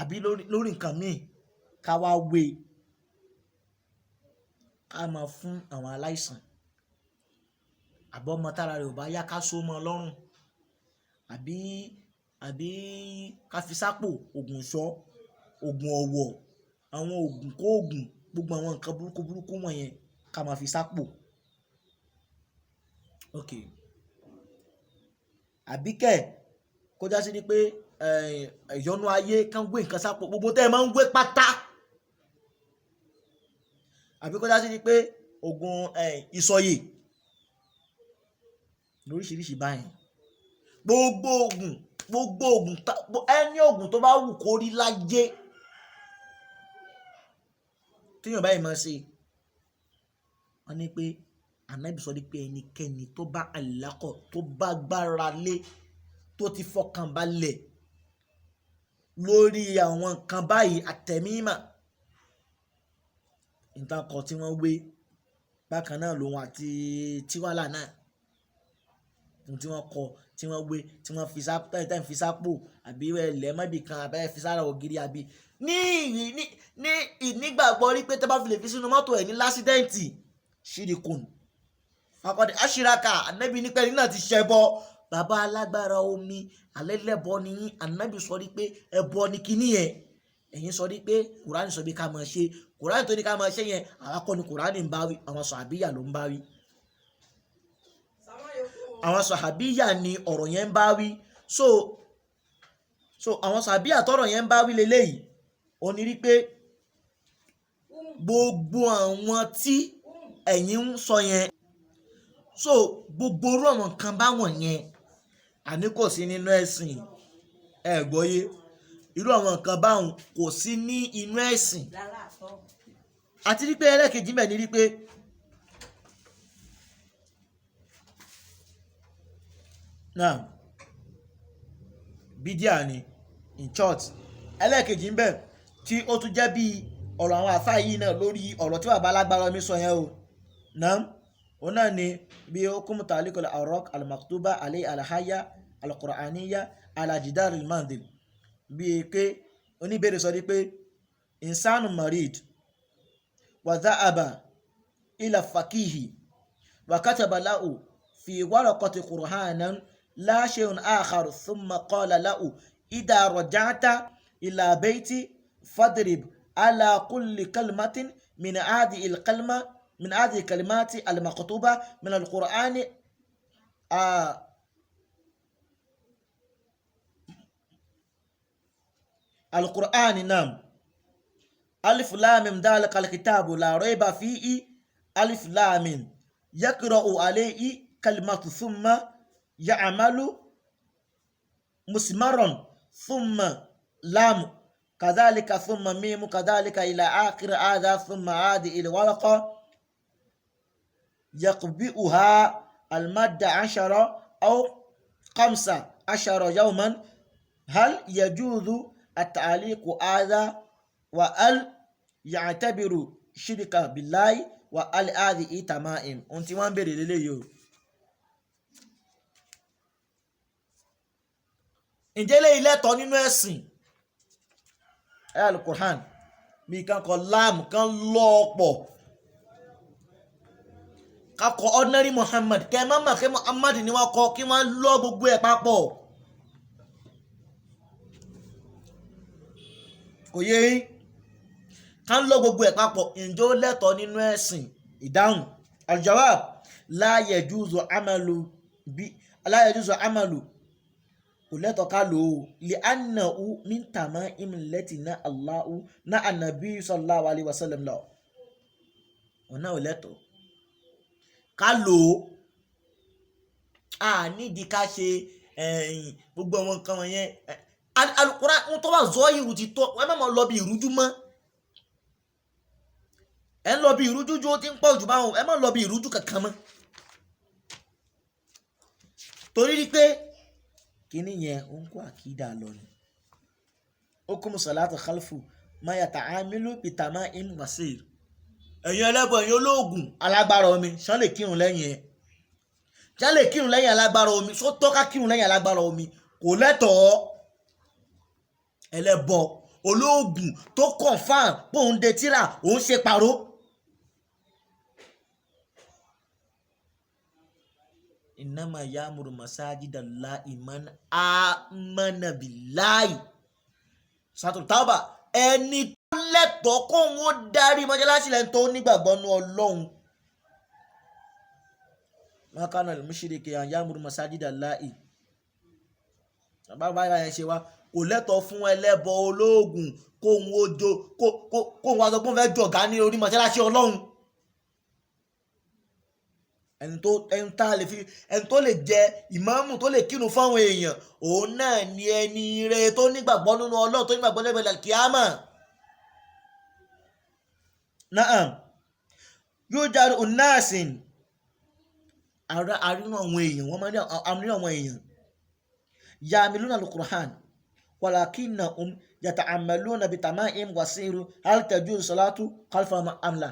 àbí lórí nǹkan míì ká wá wé ká máa fún àwọn aláìsàn àbọ̀ ọmọ tára rẹ̀ ò bá yá ká so mọ́ lọ́rùn àbí ká fi sápò ògùn ìṣọ́, ògùn ọ̀wọ̀, àwọn ògùn kóògùn, gbogbo àwọn nǹkan burúkú burúkú wọ̀nyẹn ká máa fi sápò. Ok. Àbí kẹ̀ kó já sí ni pé ìyọnu ayé kán gbé nǹkan sápò, gbogbo tẹ́ ẹ máa ń gbé pátá. Àbí kó já sí ni pé ògùn ìsọyè lóríṣiríṣi báyìí. Gbogbo ògùn, gbogbo ògùn ẹni ògùn tó bá wù kó rí láyé téèyàn báyìí máa ṣe. Wọ́n ní pé Ànábì sọ pé ẹnikẹ́ni tó bá àlákọ̀ tó bá gbára lé tó ti fọkàn balẹ̀ Lórí àwọn nǹkan báyìí, àtẹ̀mímà nǹkan kan tí wọ́n wé bákan náà lòun àti tiwálà náà, ohun tí wọ́n kọ, tí wọ́n wé, tí wọ́n fi sápò, tẹ́ ń fi sápò àbí lẹ́mọ́bì kan àbẹ́ fi sára ògiri àbí ní ní ìnígbàgbọ́ rí pé tẹ́ bá fi lè fi sínú mọ́tò ẹ̀ ní lásídẹ́ǹtì, ṣírìkùn fakọ́dé aṣíraka. Ànábì nípa ẹni náà ti ṣẹbọ. Bàbá alágbára omi alẹ́lẹ́bọ ni yín. Ànábì sọ rí pé ẹbọ ni kíní yẹn. Ẹ̀yin sọ rí pé Kùránì sọ bí ká máa ṣe. Kùránì tó ní ká máa ṣe yẹn, àwa kọ́ ni Kùránì ń bá wí, àwọn sàbíyà ló ń bá wí. Àwọn sàbíyà ni ọ̀rọ̀ yẹn ń bá wí. So àwọn sàbíyà tọ́rọ̀ yẹn ń bá wí leléyìí, ó ní rí pé gbogbo àwọn tí ẹ̀yin ń sọ yẹn, so gbogbo orú àwọn nǹkan báwọn yẹn, àní kò sí nínú ẹ̀sìn. Ẹ gbọ́yé, irú àwọn nǹkan báwọn kò sí ní inú ẹ̀sìn. Àti wípé ẹlẹ́ẹ̀kejì mẹ́ ni wípé náà bídíà ni in church. Ẹlẹ́ẹ̀kejì ń bẹ tí ó tún jẹ́ bí ọ̀rọ̀ àwọn àfáà yìí náà lórí ọ̀rọ̀ tí bàbá alágbára mi sọ yẹn o náà, òun náà ni bí hukumu ta'liq al-awraq al-maktuba alayhi al-haya al-Qur'aniyya ala jidar al-manzil. Bí i pé oníbèrè sọ wípé insanu marid wa dhahaba ila fakihi wa kataba lahu fi waraqati qur'anan la shay'un akhar, thumma qala lahu idha raja'ta ila bayti fadrib ala kulli kalmatin min hadhihi al-kalma min hadhihi kalimati al-maktuba min al-Qur'ani al-Qur'ani nam alif lam mim dhalika al-kitabu la rayba fihi alif lam mim yaqra'u alayhi kalimatu thumma ya'malu musmaran thumma lam kadhalika thumma mim kadhalika ila akhir hadha thumma hadhihi al-waraqa يقبئها المادة 10 أو 15 يوما، هل يجوز التعليق هذا وهل يعتبر شركا بالله وهل هذه تمائم؟ Ohun tí wọ́n ń béèrè lélẹ́yìí o. Ǹjẹ́ eléyìí lẹ́tọ̀ọ́ nínú ẹ̀sìn? Ẹ Al-Qur'an bí kan kọ láàmù kan lọ́ọ̀pọ̀ kakọ ordinary Muhammad, kẹ má mà kẹ Muhammad ni wọ́n kọ, kí wọ́n lọ gbogbo ẹ̀ papọ̀. Kò yé yín, ká ń lọ gbogbo ẹ̀ papọ̀. Ǹjẹ́ ó lẹ́tọ̀ọ́ nínú ẹ̀sìn? Ìdáhùn aljawab, la yajuzu amalu bí la yajuzu amalu, kò lẹ́tọ̀ọ́ ká lò ó, li annahu min tama'im allati na Allahu na anabi sallallahu alayhi wa sallam lọ ọ̀nà ò lẹ́tọ̀ọ́ ká lò ó. A nídìí ká ṣe gbogbo àwọn nǹkan wọ̀nyẹn. Al-Qur'an ń tó wà zọ́ ìrù ti tọ́. Ẹ má máa lọ bí ìrújú mọ́. Ẹ ń lọ bí ìrújú ju ó ti ń pọ̀ jù báwọn. Ẹ má lọ bí ìrújú kankan mọ́, torí rí pé kíní yẹn ó ń kó àkídà lọ ni. Hukumu salatu khalfu ma yata'amilu bitama'im wasir. Ẹ̀yin ẹlẹ́bọ, ẹ̀yin olóògùn alágbára omi, ṣán lè kírun lẹ́yìn ẹ̀? Ṣán lè kírun lẹ́yìn alágbára omi? Ṣó tọ́ka kírun lẹ́yìn alágbára omi? Kò lẹ́tọ̀ọ́. Ẹlẹ́bọ olóògùn tó confirm pé òun de tíra, òun ṣe pàró. Innama ya'muru masajidallahi man amana billahi. Suratul Tawbah. Ẹni tó lẹ́tọ̀ọ́ kóun ó darí mọ́ṣáláṣí lẹ́ni tó nígbàgbọ́ nú Ọlọ́run. Ma kana lil mushriki an ya'muru masajidallahi. Bàbá báyìí yẹn ṣe wá, kò lẹ́tọ̀ọ́ fún ẹlẹ́bọ olóògùn kóun ó jo kóun wá sọ pé òun fẹ́ jọ̀gá ní orí mọ́ṣáláṣí Ọlọ́run. Ẹni tó ẹni tá a lè fi ẹni tó lè jẹ ìmáàmù tó lè kírun fáwọn èèyàn, òun náà ni ẹni ire tó nígbàgbọ́ nínú Ọlọ́run, tó nígbàgbọ́ nínú kíámà. Naam, yóò jáde onáàsìn àrínú àwọn èèyàn, wọ́n máa ní àrínú àwọn èèyàn ya'maluna al-Qur'an, ولكنهم يتعاملون بتمائم وسحر هل تجوز صلاة خلفهم أم لا؟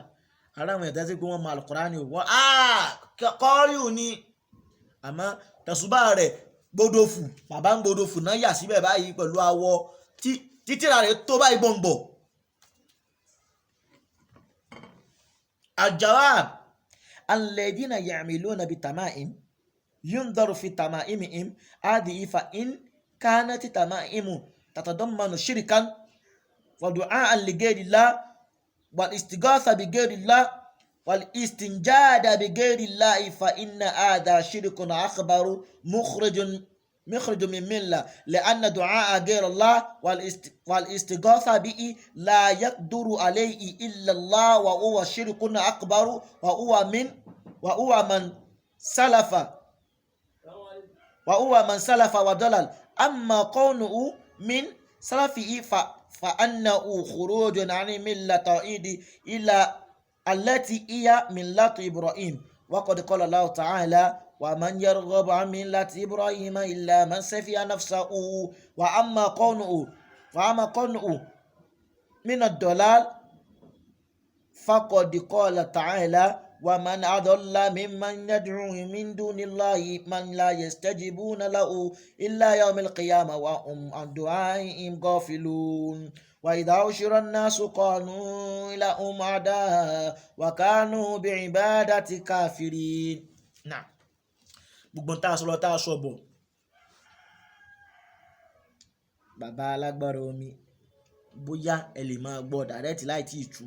Ara àwọn ẹ̀dá tí pé wọ́n mọ alukurani o, wọ́n kọ́ríù ni, àmọ́ tẹ̀sùbá rẹ̀ gbódòfù, bàbá ń gbódòfù náà yà síbẹ̀ báyìí pẹ̀lú awọ títìrà rẹ̀ tó báyìí gbọ̀ngbọ̀. Al-jawab alladhina ya'maluna bitama'im yundaru fi tama'imihim hadhihi fa in kanat tama'imu tatadammanu shirkan wa du'a'an li ghayrillah wal istighatha bi ghayrillah wal istinjada bi ghayrillah fa inna hadha shirkun akbaru mukhrijun min millah li'anna du'a'a ghayra Allah wal istighatha bihi la yaqdiru alayhi illa Allah wa huwa shirkun akbaru wa huwa man salafa wa dalal. Amma qawluhu min salafihi fa annahu khurujun 'an millati tawhid ila allati hiya millatu Ibrahim wa qad qala Allah ta'ala wa man yarghabu 'an millati Ibrahim illa man safiya nafsahu. Wa amma qawluhu min ad-dalal faqad qala ta'ala wa man adalla mimman yad'u min dunillahi man la yastajibuna lahu illa yawmil qiyamah wa hum an du'aihim ghafilun. Wa idha ushira an-nasu kanu lahum a'daa wa kanu bi'ibadati kafirin. Nah, gbogbo tá a sọ lọ tá a sọ bọ̀, bàbá alágbára omi, bóyá ẹ lè máa gbọ́ dàrẹ́tì láì tí ì tú.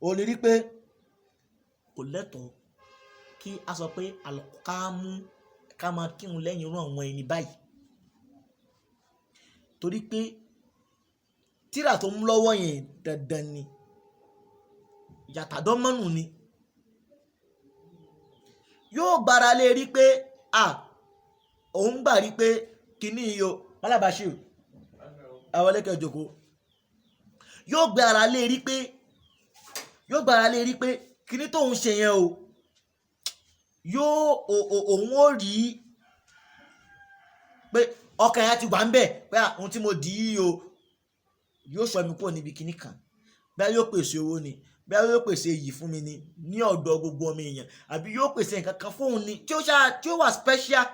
O lè rí pé kò lẹ́tọ̀ọ́ kí a sọ pé àlùkámú ká máa kírun lẹ́yìn irú àwọn ẹni báyìí, torí pé tírà tó mú lọ́wọ́ yẹn dandan ni, yàtàdọ́mọ́nù ni. Yóò gbára lé rí pé òun gbà rí pé kíní iyo Malabashir àwọn ẹlẹ́kẹ̀ẹ́ jòkó. Yóò gbára lé rí pé kíní tóun ṣe yẹn o, yóò òun ó rí pé ọkàn yẹn ti wà ń bẹ̀ pé ohun tí mo dì í o yóò sọ mi kúrò níbi kíní kan, bẹ́ẹ̀ yóò pèsè owó ni, bẹ́ẹ̀ yóò pèsè iyì fún mi ni ní ọ̀dọ̀ gbogbo ọmọ èèyàn, àbí yóò pèsè nǹkan kan fóun ni tí ó wà special.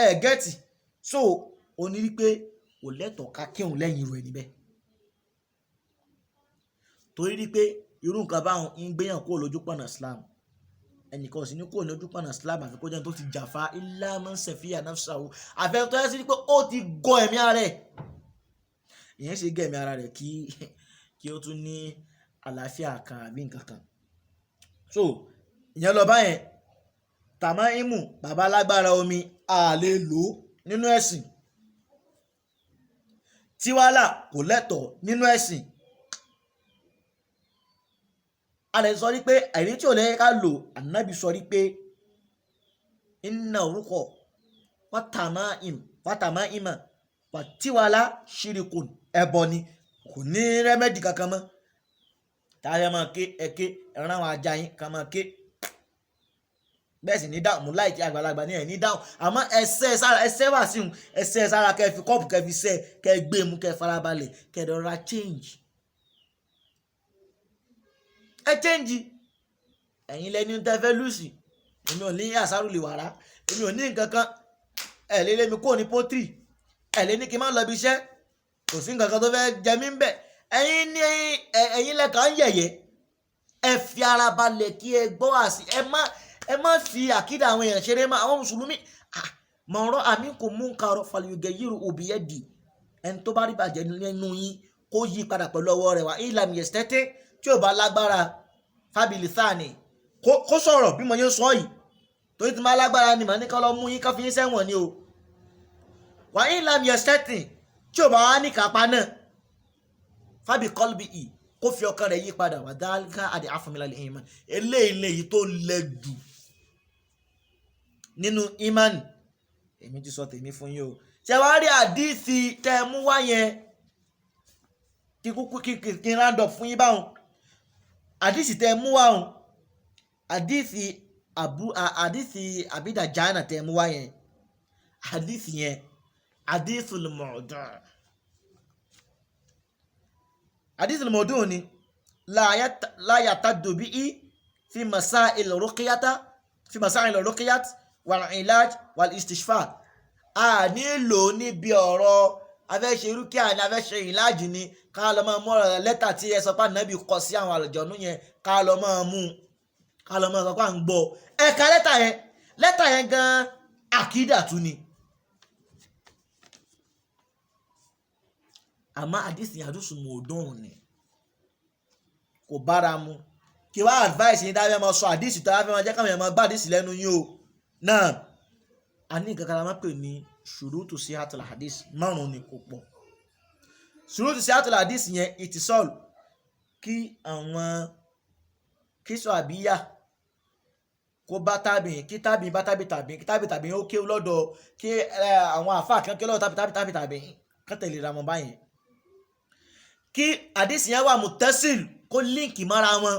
Ẹ gẹ́tì. So ó ní wípé kò lẹ́tọ̀ọ́ ká kírun lẹ́yìn irú ẹni bẹ́ẹ̀, torí wípé irú nǹkan báwọn ń gbéyàn kúrò lójú pọ̀nà Islam. Ẹnìkan sì ní kúrò lójú pọ̀nà Islam àfi kó jẹ́ tó ti jàfa illa man safiya nafsahu, àfẹ́ tó yẹ sí pé ó ti gọ ẹ̀mí ara rẹ̀. Ìyẹn ṣe gé ẹ̀mí ara rẹ̀ kí ó tún ní àlàáfíà kan àbí nǹkan kan. So ìyẹn lọ báyẹn. Tàmáìmù bàbá alágbára omi a lè lò nínú ẹ̀sìn. Tiwálà kò lẹ́tọ̀ọ́ nínú ẹ̀sìn. A lè sọ wípé ẹ̀rí tí ò lẹ́yìn ká lò, ànábì sọ wípé inna orúkọ wátàmáìmà wàtíwálà ṣírìkùn, ẹbọ ni, kò ní rẹ́mẹ́dì kankan mọ́. Táyà máa ké ẹ̀ké ẹ̀ràn àwọn ajá yín kan máa ké, bẹ́ẹ̀ sì ní dáhùn mú láìkí àgbàlagbà ní ẹ̀ ní dáhùn, àmọ́ ẹsẹ̀ sára ẹsẹ̀ wà sí ẹsẹ̀ sára kẹ́ fi kọ́ọ̀pù kẹ́ fi sẹ́ kẹ́ gbé mu kẹ́ farabalẹ̀ kẹ́ dọ̀ra change. Ẹ change. Ẹ̀yin lẹni tẹ́ fẹ́ lùsì, èmi ò ní àsárù lè wàrà, èmi ò ní nǹkan kan, ẹ̀ lé lémi kúrò ní pọ́tírì, ẹ̀ lé ní kí n má lọ ibi iṣẹ́, kò sí nǹkan kan tó fẹ́ jẹ mí ń bẹ̀. Ẹ̀yin ní ẹ̀yin lẹ́ka ń yẹ̀yẹ́. Ẹ fi ara balẹ̀ kí ẹ gbọ́ àsì, ẹ má fi àkídà àwọn èèyàn ṣeré mọ́. Àwọn mùsùlùmí mọ̀ọ́rọ́ àmì kò mú nǹkan rọ fàlùgẹ̀ yìí òbí ẹ̀ dì, ẹni tó bá rí bàjẹ́ nínú yín kó yí padà pẹ̀lú ọwọ́ rẹ̀ wá ìlànà yẹ̀sítẹ́tẹ́ tí ò bá lágbára fábìlì sáàni kó sọ̀rọ̀ bí mo yẹn sọ yìí, torí tí máa lágbára ni màá ní ká lọ mú yín ká fi yín sẹ́wọ̀n ni o. Wà ìlànà yẹ̀sítẹ́tẹ́ tí ò bá wá ní kápá náà fábì kọ́lbì ì kó fi ọkàn rẹ̀ yí padà wà dáríkà àdì àfọmìlà lè hìmọ̀. Eléyìí lèyí tó le jù nínú ìmánì. Èmi ti sọ tèmi fún yín o. Ṣé wàá rí àdìsí tẹ́ ẹ mú wá yẹn kí kúkú kí n round up fún yín báwọn. Àdìsí tẹ́ ẹ mú wá òun, àdìsí àbú àdìsí àbídàjánà tẹ́ ẹ mú wá yẹn, àdìsí yẹn Hadithul mawdu'. Hadithul mawdu' ni la yataddu bihi fi masail ruqyata fi masail ruqyat wal ilaj wal istishfa. A nílò níbi ọ̀rọ̀ afẹ́ṣe rúkìá ni, afẹ́ṣe ìlàjì ni, ká lọ máa mú ọ̀rọ̀ lẹ́tà tí ẹ sọ pé ànábì kọ sí àwọn àlùjọ̀nú yẹn, ká lọ máa mú un, ká lọ máa sọ pé à ń gbọ́. Ẹ̀ka lẹ́tà yẹn, lẹ́tà yẹn gan-an àkídà tún ni. Àmọ́ àdìsí àdúsù mọ̀ọ́dún ni, kò bára mu. Kí wá advice yín dábẹ́ máa sọ àdìsí tó dábẹ́ máa jẹ́ káwọn èèyàn máa gbá àdìsí lẹ́nu yín o. Náà a ní nǹkan kan la máa pè ní ṣùrùtù sí àtàlà àdìsí márùn-ún ni, kò pọ̀. Ṣùrùtù sí àtàlà àdìsí yẹn, ìtìsọ́ọ̀lù kí àwọn kí sọ àbíyá kó bá tábì, kí tábì bá tábì tàbí kí tábì tàbí ó kéwú lọ́dọ̀ kí àwọn àfáà kan kéwú lọ́dọ̀ tábì tábì tábì tàbí kán tẹ̀lé ra wọn báyẹn. Kí àdìsí yẹn wà mutasil, kó líǹkì mọ́ra wọn.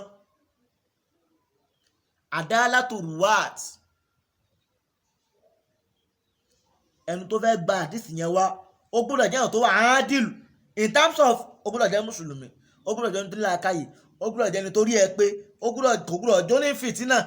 Adalatu ruwat, ẹni tó fẹ́ gba àdìsí yẹn wá, ó gbọ́dọ̀ jẹ́ ẹni tó wà ádìl in terms of, ó gbọ́dọ̀ jẹ́ mùsùlùmí, ó gbọ́dọ̀ jẹ́ ẹni tó ní làákàyè, ó gbọ́dọ̀ jẹ́ ẹni tó rí ẹ pé, ó gbọ́dọ̀ kò gbọ́dọ̀ jó ní fìtínà.